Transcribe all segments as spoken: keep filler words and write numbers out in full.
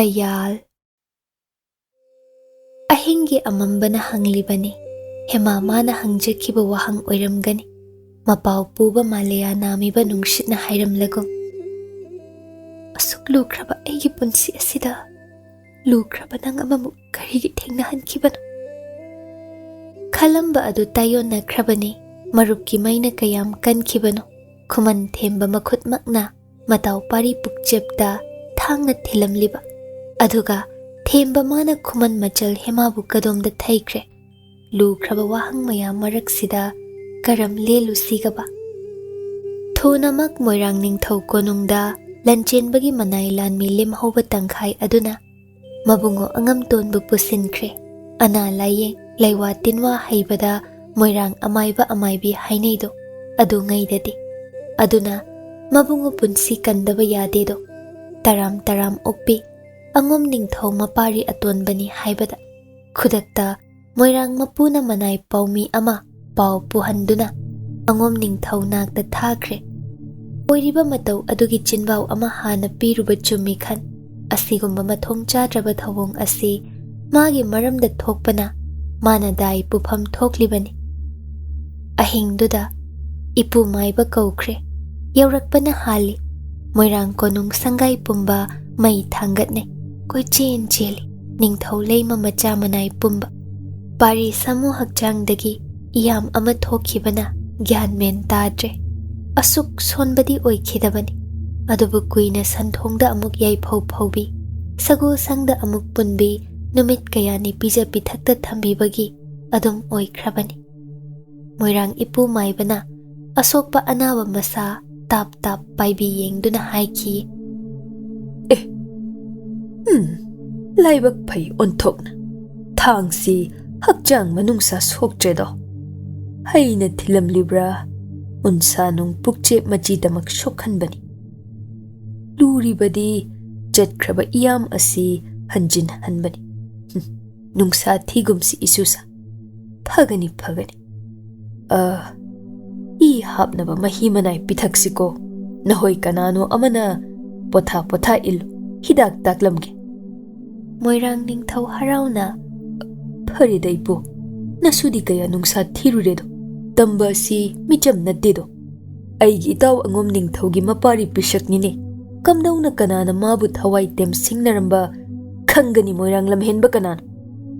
ꯀꯌꯥꯜ꯫ ꯑꯍꯤꯡꯒꯤ ꯑꯃꯝꯕꯅ ꯍꯪꯂꯤꯕꯅꯤ꯫ ꯍꯦꯃꯥ ꯃꯥꯅ ꯍꯪꯖꯈꯤꯕ ꯋꯥꯍꯪ ꯑꯣꯏꯔꯝꯒꯅꯤ꯫ ꯃꯄꯥꯎ ꯄꯨꯕ ꯃꯥꯂꯦꯌꯥ ꯅꯥꯝꯃꯤꯕ ꯅꯨꯡꯁꯤꯠꯅ ꯍꯥꯏꯔꯝꯂꯒꯨꯝ, "ꯑꯁꯨꯛ ꯂꯨꯈ꯭ꯔꯕ ꯑꯩꯒꯤ ꯄꯨꯟꯁꯤ ꯑꯁꯤꯗ ꯂꯨꯈ꯭ꯔꯕ ꯅꯪ ꯑꯃꯃꯨꯛ ꯀꯔꯤꯒꯤ ꯊꯦꯡꯅꯍꯟꯈꯤꯕꯅꯣ?" ꯈꯜꯂꯝꯕ ꯑꯗꯨ ꯇꯥꯏꯌꯣꯟꯅꯈ꯭ꯔꯕꯅꯤ꯫ ꯃꯔꯨꯞꯀꯤ ꯃꯩꯅ ꯀꯌꯥꯝ ꯀꯟꯈꯤꯕꯅꯣ? ꯈꯨꯃꯟ ꯊꯦꯝꯕ ꯃꯈꯨꯠꯃꯛꯅ ꯃꯇꯥꯎ ꯄꯥꯔꯤ ꯄꯨꯛꯆꯦꯞꯇ ꯊꯥꯡꯅ ꯊꯤꯜꯂꯝꯂꯤꯕ, ꯑꯗꯨꯒ ꯊꯦꯝꯕ ꯃꯥꯅ ꯈꯨꯃꯟ ꯃꯆꯜ ꯍꯦꯃꯥꯕꯨ ꯀꯗꯣꯝꯗ ꯊꯩꯈ꯭ꯔꯦ? ꯂꯨꯈ꯭ꯔꯕ ꯋꯥꯍꯪ ꯃꯌꯥꯝ ꯃꯔꯛꯁꯤꯗ ꯀꯔꯝ ꯂꯦꯜꯂꯨꯁꯤꯒꯕ? ꯊꯨꯅꯃꯛ ꯃꯣꯏꯔꯥꯡ ꯅꯤꯡꯊꯧ ꯀꯣꯅꯨꯡꯗ ꯂꯥꯟꯆꯦꯟꯕꯒꯤ ꯃꯅꯥꯏ ꯂꯥꯟꯃꯤ ꯂꯦꯝꯍꯧꯕ ꯇꯪꯈꯥꯏ ꯑꯗꯨꯅ ꯃꯕꯨꯡꯉꯣ ꯑꯉꯝꯇꯣꯟꯕꯨ ꯄꯨꯁꯤꯟꯈ꯭ꯔꯦ꯫ ꯑꯅꯥ ꯂꯥꯏꯌꯦꯡ, ꯂꯩꯋꯥ ꯇꯤꯟꯋꯥ ꯍꯩꯕꯗ ꯃꯣꯏꯔꯥꯡ ꯑꯃꯥꯏꯕ ꯑꯃꯥꯏꯕꯤ ꯍꯥꯏꯅꯩꯗꯣ, ꯑꯗꯨ ꯉꯩꯗꯗꯤ꯫ ꯑꯗꯨꯅ ꯃꯕꯨꯡꯉꯣ ꯄꯨꯟꯁꯤ ꯀꯟꯗꯕ ꯌꯥꯗꯦꯗꯣ꯫ ꯇꯔꯥꯝ ꯇꯔꯥꯝ ꯑꯣꯛꯄꯤ, ꯑꯉꯣꯝ ꯅꯤꯡꯊꯧ ꯃꯄꯥꯔꯤ ꯑꯇꯣꯟꯕꯅꯤ ꯍꯥꯏꯕꯗ ꯈꯨꯗꯛꯇ ꯃꯣꯏꯔꯥꯡ ꯃꯄꯨꯅ ꯃꯅꯥꯏ ꯄꯥꯎꯃꯤ ꯑꯃ ꯄꯥꯎ ꯄꯨꯍꯟꯗꯨꯅ ꯑꯉꯣꯝ ꯅꯤꯡꯊꯧ ꯅꯥꯛꯇ ꯊꯥꯈ꯭ꯔꯦ꯫ ꯑꯣꯏꯔꯤꯕ ꯃꯇꯧ ꯑꯗꯨꯒꯤ ꯆꯤꯟꯕꯥꯎ ꯑꯃ ꯍꯥꯟꯅ ꯄꯤꯔꯨꯕ ꯆꯨꯝꯃꯤ ꯈꯟ꯫ ꯑꯁꯤꯒꯨꯝꯕ ꯃꯊꯣꯡ ꯆꯥꯗ꯭ꯔꯕ ꯊꯧꯑꯣꯡ ꯑꯁꯤ ꯃꯥꯒꯤ ꯃꯔꯝꯗ ꯊꯣꯛꯄꯅ ꯃꯥꯅ ꯗꯥꯏ ꯄꯨꯐꯝ ꯊꯣꯛꯂꯤꯕꯅꯤ꯫ ꯑꯍꯤꯡꯗꯨꯗ ꯏꯄꯨ ꯃꯥꯏꯕ ꯀꯧꯈ꯭ꯔꯦ꯫ ꯌꯧꯔꯛꯄꯅ ꯍꯥꯜꯂꯤ꯫ ꯃꯣꯏꯔꯥꯡ ꯀꯣꯅꯨꯡ ꯁꯪꯒꯥꯏ ꯄꯨꯝꯕ ꯃꯩ ꯊꯥꯡꯒꯠꯅꯩ꯫ ꯀꯣꯏꯆꯦꯟ ꯆꯦꯜꯂꯤ ꯅꯤꯡꯊꯧ ꯂꯩꯃ ꯃꯆꯥ ꯃꯅꯥꯏ ꯄꯨꯝꯕ꯫ ꯄꯥꯔꯤ ꯁꯥꯃꯨ ꯍꯛꯆꯥꯡꯗꯒꯤ ꯏꯌꯥꯝ ꯑꯃ ꯊꯣꯛꯈꯤꯕꯅ ꯒ꯭ꯌꯥꯟ ꯃꯦꯟ ꯇꯥꯗ꯭ꯔꯦ꯫ ꯑꯁꯨꯛ ꯁꯣꯟꯕꯗꯤ ꯑꯣꯏꯈꯤꯗꯕꯅꯤ꯫ ꯑꯗꯨꯕꯨ ꯀꯨꯏꯅ ꯁꯟꯊꯣꯡꯗ ꯑꯃꯨꯛ ꯌꯥꯏꯐꯧ ꯐꯧꯕꯤ, ꯁꯒꯣꯜꯁꯪꯗ ꯑꯃꯨꯛ ꯄꯨꯟꯕꯤ, ꯅꯨꯃꯤꯠ ꯀꯌꯥꯅꯤ ꯄꯤꯖ ꯄꯤꯊꯛꯇ ꯊꯝꯕꯤꯕꯒꯤ ꯑꯗꯨꯝ ꯑꯣꯏꯈ꯭ꯔꯕꯅꯤ꯫ ꯃꯣꯏꯔꯥꯡ ꯏꯄꯨ ꯃꯥꯏꯕꯅ ꯑꯁꯣꯛꯄ ꯑꯅꯥꯕ ꯃꯁꯥ ꯇꯥꯞ ꯇꯥꯞ ꯄꯥꯏꯕꯤ ꯌꯦꯡꯗꯨꯅ ꯍꯥꯏꯈꯤ, "ꯑꯦ, ꯎꯝ, ꯂꯥꯏꯕꯛ ꯐꯩ ꯑꯣꯟꯊꯣꯛꯅ꯫ ꯊꯥꯡꯁꯤ ꯍꯛꯆꯥꯡ ꯃꯅꯨꯡꯁꯥ ꯁꯣꯛꯇ꯭ꯔꯦꯗꯣ꯫ ꯍꯩꯅ ꯊꯤꯜꯂꯝꯂꯤꯕ꯭ꯔꯥ, ꯎꯟꯁꯥ ꯅꯨꯡ ꯄꯨꯛꯆꯦꯞ ꯃꯆꯤꯗꯃꯛ ꯁꯣꯛꯍꯟꯕꯅꯤ꯫ ꯂꯨꯔꯤꯕꯗꯤ ꯆꯠꯈ꯭ꯔꯕ ꯏꯌꯥꯝ ꯑꯁꯤ ꯍꯟꯖꯤꯟꯍꯟꯕꯅꯤ꯫ ꯍꯨꯝ, ꯅꯨꯡꯁꯥ ꯊꯤꯒꯨꯝꯁꯤ ꯏꯁꯨꯁꯥ꯫ ꯐꯒꯅꯤ, ꯐꯒꯅꯤ꯫ ꯑ, ꯏ ꯍꯥꯞꯅꯕ ꯃꯍꯤ ꯃꯅꯥꯏ ꯄꯤꯊꯛꯁꯤꯀꯣ꯫ ꯅꯍꯣꯏ ꯀꯅꯥꯅꯣ ꯑꯃꯅ ꯄꯣꯊꯥ ꯄꯣꯊꯥ ꯏꯜꯂꯨ꯫ ꯍꯤꯗꯥꯛ ꯇꯥꯛꯂꯝꯒꯦ꯫ ꯃꯣꯏꯔꯥꯡ ꯅꯤꯡꯊꯧ ꯍꯔꯥꯎꯅ, "ꯐꯔꯦꯗ ꯏꯄꯨ, ꯅꯁꯨꯗꯤ ꯀꯌꯥ ꯅꯨꯡꯁꯥ ꯊꯤꯔꯨꯔꯦꯗꯣ, ꯇꯝꯕ ꯑꯁꯤ ꯃꯤꯆꯝ ꯅꯠꯇꯦꯗꯣ꯫ ꯑꯩꯒꯤ ꯏꯇꯥꯎ ꯑꯉꯣꯝ ꯅꯤꯡꯊꯧꯒꯤ ꯃꯄꯥꯔꯤ ꯄꯤꯁꯛꯅꯤꯅꯦ꯫ ꯀꯝꯗꯧꯅ ꯀꯅꯥꯅ ꯃꯥꯕꯨ ꯊꯋꯥꯏ ꯇꯦꯝꯁꯤꯡꯅꯔꯝꯕ ꯈꯪꯒꯅꯤ? ꯃꯣꯏꯔꯥꯡ ꯂꯝꯍꯦꯟꯕ ꯀꯅꯥꯅꯣ?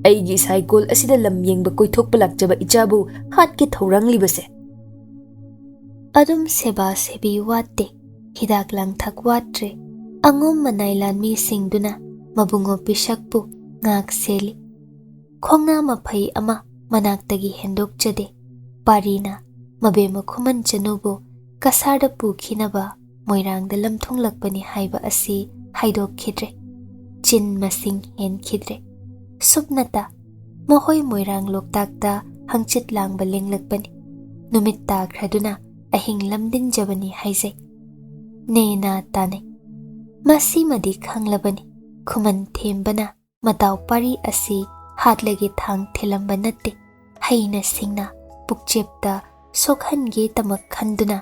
ꯑꯩꯒꯤ ꯏꯁꯥꯏꯀꯣꯜ ꯑꯁꯤꯗ ꯂꯝ ꯌꯦꯡꯕ ꯀꯣꯏꯊꯣꯛꯄ ꯂꯥꯛꯆꯕ ꯏꯆꯥꯕꯨ ꯍꯥꯠꯀꯦ ꯊꯧꯔꯥꯡꯂꯤꯕꯁꯦ?" ꯑꯗꯨꯝ ꯁꯦꯕꯥ ꯁꯦꯕꯤ ꯋꯥꯠꯇꯦ, ꯍꯤꯗꯥꯛ ꯂꯥꯡꯊꯛ ꯋꯥꯠꯇ꯭ꯔꯦ꯫ ꯑꯉꯣꯝ ꯃꯅꯥꯏ ꯂꯥꯟꯃꯤꯁꯤꯡꯗꯨꯅ ꯃꯕꯨꯡꯉꯣ ꯄꯤꯁꯛꯄꯨ ꯉꯥꯛ ꯁꯦꯜꯂꯤ꯫ ꯈꯣꯡꯅꯥ ꯃꯐꯩ ꯑꯃ ꯃꯅꯥꯛꯇꯒꯤ ꯍꯦꯟꯗꯣꯛꯆꯗꯦ꯫ ꯄꯥꯔꯤꯅ ꯃꯕꯦꯝꯃ ꯈꯨꯃꯟ ꯆꯅꯨꯕꯨ ꯀꯁꯥꯔꯗ ꯄꯨꯈꯤꯅꯕ ꯃꯣꯏꯔꯥꯡꯗ ꯂꯝꯊꯨꯡꯂꯛꯄꯅꯤ ꯍꯥꯏꯕ ꯑꯁꯤ ꯍꯥꯏꯗꯣꯛꯈꯤꯗ꯭ꯔꯦ꯫ ꯆꯤꯟ ꯃꯁꯤꯡ ꯍꯦꯟꯈꯤꯗ꯭ꯔꯦ꯫ ꯁꯨꯞꯅꯇ ꯃꯈꯣꯏ ꯃꯣꯏꯔꯥꯡ ꯂꯣꯛꯇꯥꯛꯇ ꯍꯪꯆꯤꯠ ꯂꯥꯡꯕ ꯂꯦꯡꯂꯛꯄꯅꯤ꯫ ꯅꯨꯃꯤꯠ ꯇꯥꯈ꯭ꯔꯗꯨꯅ ꯑꯍꯤꯡ ꯂꯝꯗꯤꯟꯖꯕꯅꯤ ꯍꯥꯏꯖꯩ꯫ ꯅꯦꯅꯥ ꯇꯥꯅꯩ꯫ ꯃꯁꯤꯃꯗꯤ ꯈꯪꯂꯕꯅꯤ, ꯈꯨꯃꯟ ꯊꯦꯝꯕꯅ ꯃꯇꯥꯎ ꯄꯥꯔꯤ ꯑꯁꯤ ꯍꯥꯠꯂꯒꯦ ꯊꯥꯡ ꯊꯤꯜꯂꯝꯕ ꯅꯠꯇꯦ꯫ ꯍꯩꯅ ꯁꯤꯡꯅ ꯄꯨꯛꯆꯦꯞꯇ ꯁꯣꯛꯍꯟꯒꯦ ꯇꯃꯛ ꯈꯟꯗꯨꯅ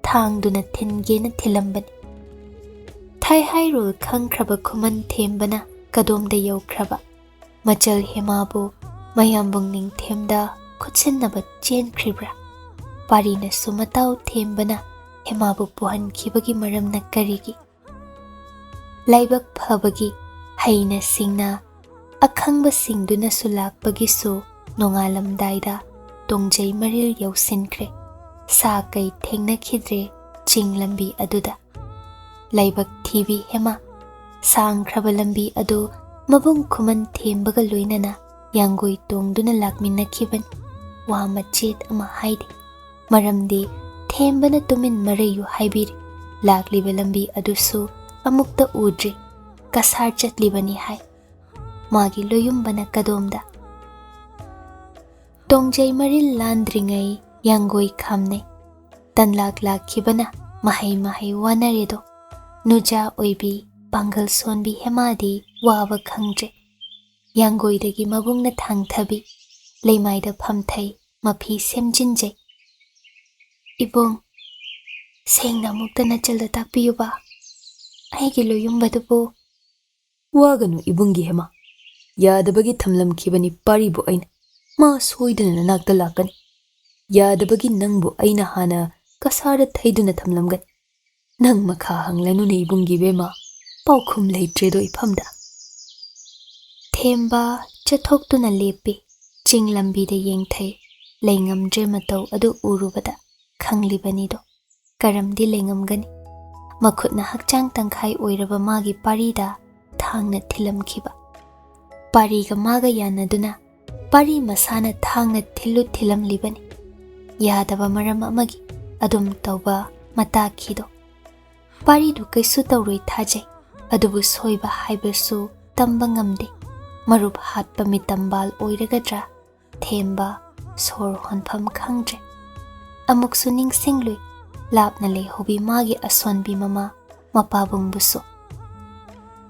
ꯊꯥꯡꯗꯨꯅ ꯊꯤꯟꯒꯦꯅ ꯊꯤꯜꯂꯝꯕꯅꯤ꯫ ꯊꯥꯏꯍꯥꯏꯔꯣꯜ ꯈꯪꯈ꯭ꯔꯕ ꯈꯨꯃꯟ ꯊꯦꯝꯕꯅ ꯀꯗꯣꯝꯗ ꯌꯧꯈ꯭ꯔꯕ? ꯃꯆꯜ ꯍꯦꯃꯥꯕꯨ ꯃꯌꯥꯝꯕꯨꯡ ꯅꯤꯡꯊꯦꯝꯗ ꯈꯨꯠꯁꯤꯟꯅꯕ ꯆꯦꯟꯈ꯭ꯔꯤꯕ꯭ꯔꯥ? ꯄꯥꯔꯤꯅꯁꯨ ꯃꯇꯥꯎ ꯊꯦꯝꯕꯅ ꯍꯦꯃꯥꯕꯨ ꯄꯨꯍꯟꯈꯤꯕꯒꯤ ꯃꯔꯝꯅ ꯀꯔꯤꯒꯤ? ꯂꯥꯏꯕꯛ ꯐꯕꯒꯤ ꯍꯩꯅ ꯁꯤꯡꯅ ꯑꯈꯪꯕꯁꯤꯡꯗꯨꯅꯁꯨ ꯂꯥꯛꯄꯒꯤꯁꯨ ꯅꯣꯡꯉꯥꯜꯂꯝꯗꯥꯏꯗ ꯇꯣꯡꯖꯩ ꯃꯔꯤꯜ ꯌꯧꯁꯤꯟꯈ꯭ꯔꯦ꯫ ꯁꯥ ꯀꯩ ꯊꯦꯡꯅꯈꯤꯗ꯭ꯔꯦ ꯆꯤꯡ ꯂꯝꯕꯤ ꯑꯗꯨꯗ꯫ ꯂꯥꯏꯕꯛ ꯊꯤꯕꯤ ꯍꯦꯃꯥ, ꯁꯥꯡꯈ꯭ꯔꯕ ꯂꯝꯕꯤ ꯑꯗꯨ ꯃꯕꯨꯡ ꯈꯨꯃꯟ ꯊꯦꯝꯕꯒ ꯂꯣꯏꯅꯅ ꯌꯥꯡꯒꯣꯏ ꯇꯣꯡꯗꯨꯅ ꯂꯥꯛꯃꯤꯟꯅꯈꯤꯕꯅꯤ꯫ ꯋꯥ ꯃꯆꯦꯠ ꯑꯃ ꯍꯥꯏꯗꯦ꯫ ꯃꯔꯝꯗꯤ ꯊꯦꯝꯕꯅ ꯇꯨꯃꯤꯟ ꯃꯔꯩꯌꯨ ꯍꯥꯏꯕꯤꯔꯤ꯫ ꯂꯥꯛꯂꯤꯕ ꯂꯝꯕꯤ ꯑꯗꯨꯁꯨ ꯑꯃꯨꯛꯇ ꯎꯗ꯭ꯔꯤ꯫ ꯀꯁꯥꯔ ꯆꯠꯂꯤꯕꯅꯤ ꯍꯥꯏ꯫ ꯃꯥꯒꯤ ꯂꯣꯌꯨꯝꯕꯅ ꯀꯗꯣꯝꯗ? ꯇꯣꯡꯖꯩ ꯃꯔꯤꯜ ꯂꯥꯟꯗ꯭ꯔꯤꯉꯩ ꯌꯥꯡꯒꯣꯏ ꯈꯥꯝꯅꯩ꯫ ꯇꯟꯂꯥꯛ ꯂꯥꯛꯈꯤꯕꯅ ꯃꯍꯩ ꯃꯍꯩ ꯋꯥꯅꯔꯦꯗꯣ꯫ ꯅꯨꯖꯥ ꯑꯣꯏꯕꯤ, ꯄꯥꯡꯒꯜ ꯁꯣꯟꯕꯤ ꯍꯦꯃꯥꯗꯤ ꯋꯥꯕ ꯈꯪꯗ꯭ꯔꯦ꯫ ꯌꯥꯡꯒꯣꯏꯗꯒꯤ ꯃꯕꯨꯡꯅ ꯊꯥꯡꯊꯕꯤ, ꯂꯩꯃꯥꯏꯗ ꯐꯝꯊꯩ, ꯃꯐꯤ ꯁꯦꯝꯖꯤꯟꯖꯩ꯫ "ꯏꯕꯨꯡ, ꯁꯦꯡꯅ ꯑꯃꯨꯛꯇ ꯅꯆꯜꯗ ꯇꯥꯛꯄꯤꯌꯨꯕ꯫ ꯑꯩꯒꯤ ꯂꯣꯌꯨꯝꯕꯗꯨꯕꯨ "ꯋꯥꯒꯅꯨ ꯏꯕꯨꯡꯒꯤ ꯍꯦꯃꯥ, ꯌꯥꯗꯕꯒꯤ ꯊꯝꯂꯝꯈꯤꯕꯅꯤ ꯄꯥꯔꯤꯕꯨ ꯑꯩꯅ꯫ ꯃꯥ ꯁꯣꯏꯗꯅ ꯅꯅꯥꯛꯇ ꯂꯥꯛꯀꯅꯤ꯫ ꯌꯥꯗꯕꯒꯤ ꯅꯪꯕꯨ ꯑꯩꯅ ꯍꯥꯟꯅ ꯀꯁꯥꯔꯗ ꯊꯩꯗꯨꯅ ꯊꯝꯂꯝꯒꯅꯤ꯫ ꯅꯪ ꯃꯈꯥ ꯍꯪꯂꯅꯨꯅꯦ ꯏꯕꯨꯡꯒꯤ ꯏꯕꯦꯝꯃ, ꯄꯥꯎꯈꯨꯝ ꯂꯩꯇ꯭ꯔꯦꯗꯣ ꯏꯐꯝꯗ"꯫ ꯊꯦꯝꯕ ꯆꯠꯊꯣꯛꯇꯨꯅ ꯂꯦꯞꯄꯤ꯫ ꯆꯤꯡ ꯂꯝꯕꯤꯗ ꯌꯦꯡꯊꯩ꯫ ꯂꯩꯉꯝꯗ꯭ꯔꯦ ꯃꯇꯧ ꯑꯗꯨ ꯎꯔꯨꯕꯗ꯫ ꯈꯪꯂꯤꯕꯅꯤꯗꯣ꯫ ꯀꯔꯝꯗꯤ ꯂꯩꯉꯝꯒꯅꯤ? ꯃꯈꯨꯠꯅ ꯍꯛꯆꯥꯡ ꯇꯪꯈꯥꯏ ꯑꯣꯏꯔꯕ ꯃꯥꯒꯤ ꯄꯥꯔꯤꯗ ꯊꯥꯡꯅ ꯊꯤꯜꯂꯝꯈꯤꯕ꯫ ꯄꯥꯔꯤꯒ ꯃꯥꯒ ꯌꯥꯅꯗꯨꯅ ꯄꯥꯔꯤ ꯃꯁꯥꯅ ꯊꯥꯡꯅ ꯊꯤꯜꯂꯨ ꯊꯤꯜꯂꯝꯂꯤꯕꯅꯤ꯫ ꯌꯥꯗꯕ ꯃꯔꯝ ꯑꯃꯒꯤ ꯑꯗꯨꯝ ꯇꯧꯕ ꯃꯇꯥꯈꯤꯗꯣ꯫ ꯄꯥꯔꯤꯗꯨ ꯀꯩꯁꯨ ꯇꯧꯔꯣꯏ ꯊꯥꯖꯩ, ꯑꯗꯨꯕꯨ ꯁꯣꯏꯕ ꯍꯥꯏꯕꯁꯨ ꯇꯝꯕ ꯉꯝꯗꯦ꯫ ꯃꯔꯨꯞ ꯍꯥꯠꯄ ꯃꯤꯇꯝꯕꯥꯜ ꯑꯣꯏꯔꯒꯗ꯭ꯔꯥ? ꯊꯦꯝꯕ ꯁꯣꯔ ꯍꯣꯟꯐꯝ ꯈꯪꯗ꯭ꯔꯦ꯫ ꯑꯃꯨꯛꯁꯨ ꯅꯤꯡꯁꯤꯡꯂꯨꯏ ꯂꯥꯞꯅ ꯂꯩꯍꯧꯕꯤ ꯃꯥꯒꯤ ꯑꯁꯣꯟꯕꯤ ꯃꯃꯥ ꯃꯄꯥꯕꯨꯡꯕꯨꯁꯨ꯫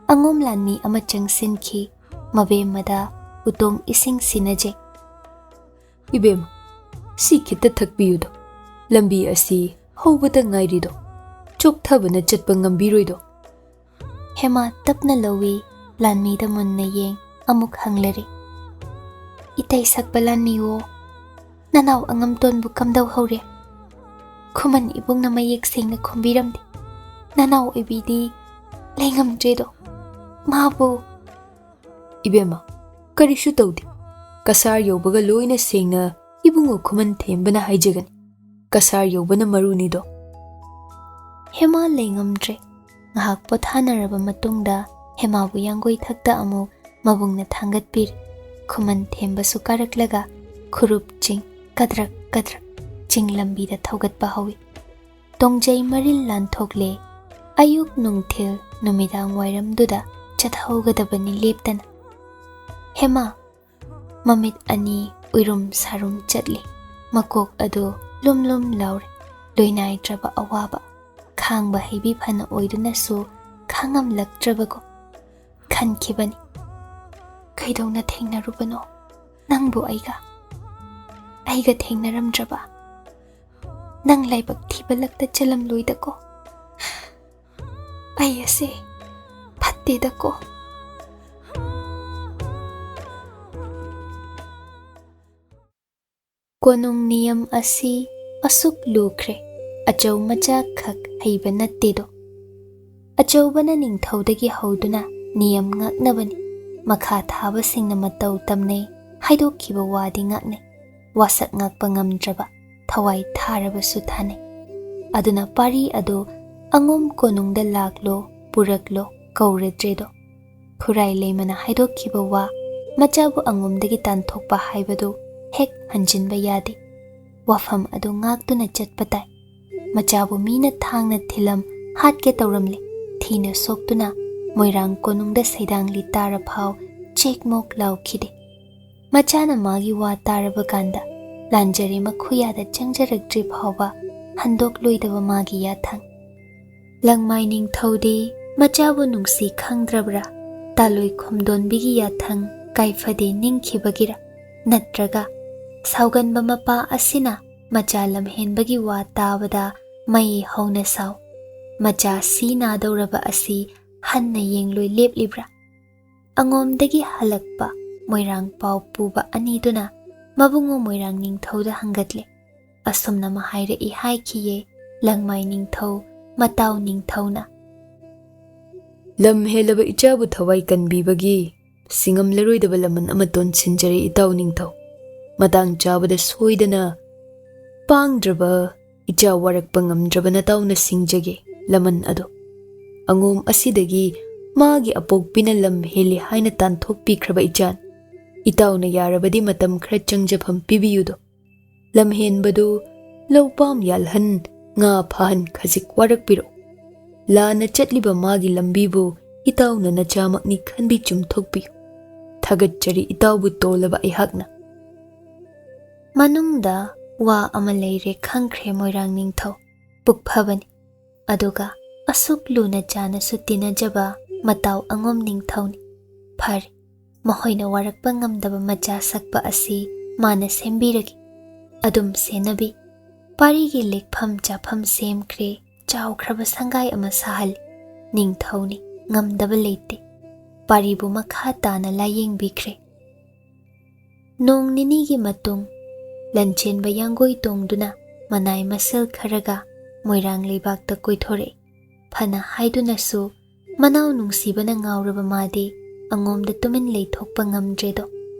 ꯑꯉꯣꯝ ꯂꯥꯟꯃꯤ ꯑꯃ ꯆꯪꯁꯤꯟꯈꯤ꯫ ꯃꯕꯦꯝꯃꯗ ꯎꯇꯣꯡ ꯏꯁꯤꯡ ꯁꯤꯟꯅꯖꯩ꯫ "ꯏꯕꯦꯝꯃ, ꯁꯤ ꯈꯤꯠꯇ ꯊꯛꯄꯤꯌꯨꯗꯣ꯫ ꯂꯝꯕꯤ ꯑꯁꯤ ꯍꯧꯕꯗ ꯉꯥꯏꯔꯤꯗꯣ꯫ ꯆꯣꯛꯊꯕꯅ ꯆꯠꯄ ꯉꯝꯕꯤꯔꯣꯏꯗꯣ"꯫ ꯍꯦꯃꯥ ꯇꯞꯅ ꯂꯧꯏ꯫ ꯂꯥꯟꯃꯤꯗ ꯃꯨꯟꯅ ꯌꯦꯡ ꯑꯃꯨꯛ ꯍꯪꯂꯔꯦ꯫ "ꯏꯇꯩ ꯁꯛꯄ ꯂꯥꯟꯃꯤꯋꯣ, ꯅꯅꯥꯎ ꯑꯉꯝꯇꯣꯟꯕꯨ ꯀꯝꯗꯧꯍꯧꯔꯦ?" ꯈꯨꯃꯟ ꯏꯕꯨꯡꯅ ꯃꯌꯦꯛ ꯁꯦꯡꯅ ꯈꯨꯝꯕꯤꯔꯝꯗꯦ꯫ "ꯅꯅꯥꯎ ꯑꯣꯏꯕꯤꯗꯤ ꯂꯩꯉꯝꯗ꯭ꯔꯦꯗꯣ꯫ ꯃꯥꯕꯨ"꯫ "ꯏꯕꯦꯝꯃ, ꯀꯔꯤꯁꯨ ꯇꯧꯗꯦ꯫ ꯀꯁꯥꯔ ꯌꯧꯕꯒ ꯂꯣꯏꯅ ꯁꯦꯡꯅ ꯏꯕꯨꯡꯉꯣ ꯈꯨꯃꯟ ꯊꯦꯝꯕꯅ ꯍꯥꯏꯖꯒꯅꯤ꯫ ꯀꯁꯥꯔ ꯌꯧꯕꯅ ꯃꯔꯨꯅꯤꯗꯣ"꯫ ꯍꯦꯃꯥ ꯂꯩꯉꯝꯗ꯭ꯔꯦ꯫ ꯉꯥꯏꯍꯥꯛ ꯄꯣꯊꯥꯅꯔꯕ ꯃꯇꯨꯡꯗ ꯍꯦꯃꯥꯕꯨ ꯌꯥꯡꯒꯣꯏ ꯊꯛꯇ ꯑꯃꯨꯛ ꯃꯕꯨꯡꯅ ꯊꯥꯡꯒꯠꯄꯤꯔꯤ꯫ ꯈꯨꯃꯟ ꯊꯦꯝꯕꯁꯨ ꯀꯥꯔꯛꯂꯒ ꯈꯨꯔꯨꯞ ꯆꯤꯡ ꯀꯗ꯭ꯔꯛ ꯀꯗ꯭ꯔꯛ ꯆꯤꯡ ꯂꯝꯕꯤꯗ ꯊꯧꯒꯠꯄ ꯍꯧꯏ꯫ ꯇꯣꯡꯖꯩ ꯃꯔꯤꯜ ꯂꯥꯟꯊꯣꯛꯂꯦ꯫ ꯑꯌꯨꯛ ꯅꯨꯡꯊꯤꯜ ꯅꯨꯃꯤꯗꯥꯡ ꯋꯥꯏꯔꯝꯗꯨꯗ ꯆꯠꯍꯧꯒꯗꯕꯅꯤ ꯂꯦꯞꯇꯅ꯫ ꯍꯦꯃꯥ, ꯃꯃꯤꯠ ꯑꯅꯤ ꯎꯏꯔꯨꯝ ꯁꯥꯔꯨꯝ ꯆꯠꯂꯤ꯫ ꯃꯀꯣꯛ ꯑꯗꯨ ꯂꯨꯝ ꯂꯨꯝ ꯂꯥꯎꯔꯤ꯫ ꯂꯣꯏꯅꯥꯏꯗ꯭ꯔꯕ ꯑꯋꯥꯕ꯫ ꯈꯥꯡꯕ ꯍꯩꯕꯤ ꯐꯅ ꯑꯣꯏꯗꯨꯅꯁꯨ ꯈꯥꯡꯉꯝꯂꯛꯇ꯭ꯔꯕꯒꯨꯝ ꯈꯟꯈꯤꯕꯅꯤ꯫ ꯀꯩꯗꯧꯅ ꯊꯦꯡꯅꯔꯨꯕꯅꯣ ꯅꯪꯕꯨ ꯑꯩꯒ? ꯑꯩꯒ ꯊꯦꯡꯅꯔꯝꯗ꯭ꯔꯕ? ꯅꯪ ꯂꯥꯏꯕꯛ ꯊꯤꯕ ꯂꯛꯇ ꯆꯠꯂꯝꯂꯣꯏꯗꯀꯣ? ꯑꯩ ꯑꯁꯦ ꯐꯠꯇꯦꯗꯀꯣ? ꯀꯣꯅꯨꯡ ꯅꯤꯌꯝ ꯑꯁꯤ ꯑꯁꯨꯛ ꯂꯨꯈ꯭ꯔꯦ, ꯑꯆꯧ ꯃꯆꯥ ꯈꯛ ꯍꯩꯕ ꯅꯠꯇꯦꯗꯣ꯫ ꯑꯆꯧꯕꯅ ꯅꯤꯡꯊꯧꯗꯒꯤ ꯍꯧꯗꯨꯅ ꯅꯤꯌꯝ ꯉꯥꯛꯅꯕꯅꯤ꯫ ꯃꯈꯥ ꯊꯥꯕꯁꯤꯡꯅ ꯃꯇꯧ ꯇꯝꯅꯩ, ꯍꯥꯏꯗꯣꯛꯈꯤꯕ ꯋꯥꯗꯤ ꯉꯥꯛꯅꯩ꯫ ꯋꯥꯁꯛ ꯉꯥꯛꯄ ꯉꯝꯗ꯭ꯔꯕ, ꯊꯋꯥꯏ ꯊꯥꯔꯕꯁꯨ ꯊꯥꯅꯩ꯫ ꯑꯗꯨꯅ ꯄꯥꯔꯤ ꯑꯗꯨ ꯑꯉꯣꯝ ꯀꯣꯅꯨꯡꯗ ꯂꯥꯛꯂꯣ, ꯄꯨꯔꯛꯂꯣ ꯀꯧꯔꯗ꯭ꯔꯦꯗꯣ꯫ ꯈꯨꯔꯥꯏ ꯂꯩꯃꯅ ꯍꯥꯏꯗꯣꯛꯈꯤꯕ ꯋꯥ ꯃꯆꯥꯕꯨ ꯑꯉꯣꯝꯗꯒꯤ ꯇꯥꯟꯊꯣꯛꯄ ꯍꯥꯏꯕꯗꯨ ꯍꯦꯛ ꯍꯟꯖꯤꯟꯕ ꯌꯥꯗꯦ꯫ ꯋꯥꯐꯝ ꯑꯗꯨ ꯉꯥꯛꯇꯨꯅ ꯆꯠꯄ ꯇꯥꯏ꯫ ꯃꯆꯥꯕꯨ ꯃꯤꯅ ꯊꯥꯡꯅ ꯊꯤꯜꯂꯝ ꯍꯥꯠꯀꯦ ꯇꯧꯔꯝꯂꯦ꯫ ꯊꯤꯅ ꯁꯣꯛꯇꯨꯅ ꯃꯣꯏꯔꯥꯡ ꯀꯣꯅꯨꯡꯗ ꯁꯩꯗꯥꯡꯂꯤ ꯇꯥꯔ ꯐꯥꯎ ꯆꯦꯛꯃꯣꯛ ꯂꯥꯎꯈꯤꯗꯦ꯫ ꯃꯆꯥꯅ ꯃꯥꯒꯤ ꯋꯥ ꯇꯥꯔꯕ ꯀꯥꯟꯗ ꯂꯥꯟꯖꯔꯦ ꯃꯈꯨꯌꯥꯗ ꯆꯪꯖꯔꯛꯇ꯭ꯔꯤ ꯐꯥꯎꯕ ꯍꯟꯗꯣꯛꯂꯣꯏꯗꯕ ꯃꯥꯒꯤ ꯌꯥꯊꯪ꯫ ꯂꯪꯃꯥꯏ ꯅꯤꯡꯊꯧꯗꯤ ꯃꯆꯥꯕꯨ ꯅꯨꯡꯁꯤ ꯈꯪꯗ꯭ꯔꯕ꯭ꯔꯥ? ꯇꯥꯂꯣꯏ ꯈꯣꯝꯗꯣꯟꯕꯤꯒꯤ ꯌꯥꯊꯪ ꯀꯥꯏꯐꯗꯦ ꯅꯤꯡꯈꯤꯕꯒꯤꯔ? ꯅꯠꯇ꯭ꯔꯒ ꯁꯥꯎꯒꯟꯕ ꯃꯄꯥ ꯑꯁꯤꯅ ꯃꯆꯥ ꯂꯝꯍꯦꯟꯕꯒꯤ ꯋꯥ ꯇꯥꯕꯗ ꯃꯩ ꯍꯧꯅ ꯁꯥꯎ, ꯃꯆꯥ ꯁꯤ ꯅꯥꯗꯧꯔꯕ ꯑꯁꯤ ꯍꯟꯅ ꯌꯦꯡꯂꯣꯏ ꯂꯦꯞꯂꯤꯕ꯭ꯔꯥ? ꯑꯉꯣꯝꯗꯒꯤ ꯍꯜꯂꯛꯄ ꯃꯣꯏꯔꯥꯡ ꯄꯥꯎ ꯄꯨꯕ ꯑꯅꯤꯗꯨꯅ ꯃꯕꯨꯡꯉꯣ ꯃꯣꯏꯔꯥꯡ ꯅꯤꯡꯊꯧꯗ ꯍꯪꯒꯠꯂꯦ꯫ ꯑꯁꯨꯝꯅ ꯃꯍꯥꯏꯔꯛꯏ ꯍꯥꯏꯈꯤꯌꯦ ꯂꯪꯃꯥꯏ ꯅꯤꯡꯊꯧ ꯃꯇꯥꯎ ꯅꯤꯡꯊꯧꯅ꯫ ꯂꯝ ꯍꯦꯜꯂꯕ ꯏꯆꯥꯕꯨ ꯊꯋꯥꯏ ꯀꯟꯕꯤꯕꯒꯤ ꯁꯤꯡꯉꯝꯂꯔꯣꯏꯗꯕ ꯂꯃꯟ ꯑꯃ ꯇꯣꯟꯁꯤꯟꯖꯔꯦ ꯏꯇꯥꯎ ꯅꯤꯡꯊꯧ꯫ ꯃꯇꯥꯡ ꯆꯥꯕꯗ ꯁꯣꯏꯗꯅ ꯄꯥꯡꯗ꯭ꯔꯕ ꯏꯆꯥ ꯋꯥꯔꯛꯄ ꯉꯝꯗ꯭ꯔꯕ ꯅꯇꯥꯎꯅ ꯁꯤꯡꯖꯒꯦ ꯂꯃꯟ ꯑꯗꯣ꯫ ꯑꯉꯣꯝ ꯑꯁꯤꯗꯒꯤ ꯃꯥꯒꯤ ꯑꯄꯣꯛꯄꯤꯅ ꯂꯝ ꯍꯦꯜꯂꯤ ꯍꯥꯏꯅ ꯇꯥꯟꯊꯣꯛꯄꯤꯈ꯭ꯔꯕ ꯏꯆꯥꯟ꯫ ꯏꯇꯥꯎꯅ ꯌꯥꯔꯕꯗꯤ ꯃꯇꯝ ꯈꯔ ꯆꯪꯖꯐꯝ ꯄꯤꯕꯤꯌꯨꯗꯣ꯫ ꯂꯝꯍꯦꯟꯕꯗꯨ ꯂꯧꯄꯥꯝ ꯌꯥꯜꯍꯟ, ꯉꯥ ꯐꯥꯍꯟ ꯈꯖꯤꯛ ꯋꯥꯔꯛꯄꯤꯔꯛꯎ꯫ ꯂꯥꯟꯅ ꯆꯠꯂꯤꯕ ꯃꯥꯒꯤ ꯂꯝꯕꯤꯕꯨ ꯏꯇꯥꯎꯅ ꯅꯆꯥꯃꯛꯅꯤ ꯈꯟꯕꯤ ꯆꯨꯝꯊꯣꯛꯄꯤꯌꯨ꯫ ꯊꯥꯒꯠꯆꯔꯤ ꯏꯇꯥꯎꯕꯨ ꯇꯣꯜꯂꯕ ꯑꯩꯍꯥꯛꯅ꯫ ꯃꯅꯨꯡꯗ ꯋꯥ ꯑꯃ ꯂꯩꯔꯦ ꯈꯪꯈ꯭ꯔꯦ ꯃꯣꯏꯔꯥꯡ ꯅꯤꯡꯊꯧ꯫ ꯄꯨꯛ ꯐꯕꯅꯤ꯫ ꯑꯗꯨꯒ ꯑꯁꯨꯛ ꯂꯨꯅ ꯆꯥꯅꯁꯨ ꯇꯤꯟꯅꯖꯕ ꯃꯇꯥꯎ ꯑꯉꯣꯝ ꯅꯤꯡꯊꯧꯅꯤ꯫ ꯐꯔꯦ, ꯃꯈꯣꯏꯅ ꯋꯥꯔꯛꯄ ꯉꯝꯗꯕ ꯃꯆꯥ ꯁꯛꯄ ꯑꯁꯤ ꯃꯥꯅ ꯁꯦꯝꯕꯤꯔꯒꯦ꯫ ꯑꯗꯨꯝ ꯁꯦꯟꯅꯕꯤ꯫ ꯄꯥꯔꯤꯒꯤ ꯂꯦꯛꯐꯝ ꯆꯥꯐꯝ ꯁꯦꯝꯈ꯭ꯔꯦ, ꯆꯥꯎꯈ꯭ꯔꯕ ꯁꯪꯒꯥꯏ ꯑꯃ ꯁꯥꯍꯜꯂꯤ꯫ ꯅꯤꯡꯊꯧꯅꯤ, ꯉꯝꯗꯕ ꯂꯩꯇꯦ꯫ ꯄꯥꯔꯤꯕꯨ ꯃꯈꯥ ꯇꯥꯅ ꯂꯥꯌꯦꯡꯕꯤꯈ꯭ꯔꯦ꯫ ꯅꯣꯡ ꯅꯤꯅꯤꯒꯤ ꯃꯇꯨꯡ ꯂꯟꯆꯦꯟꯕ ꯌꯥꯡꯒꯣꯏ ꯇꯣꯡꯗꯨꯅ ꯃꯅꯥꯏ ꯃꯁꯦꯜ ꯈꯔꯒ ꯃꯣꯏꯔꯥꯡ ꯂꯩꯕꯥꯛꯇ ꯀꯣꯏꯊꯣꯔꯛꯏ꯫ ꯐꯅ ꯍꯥꯏꯗꯨꯅꯁꯨ ꯃꯅꯥꯎ ꯅꯨꯡꯁꯤꯕꯅ ꯉꯥꯎꯔꯕ ꯃꯥꯗꯤ ꯑꯉꯣꯝꯗ ꯇꯨꯃꯤꯟ ꯂꯩꯊꯣꯛꯄ ꯉꯝꯗ꯭ꯔꯦꯗꯣ꯫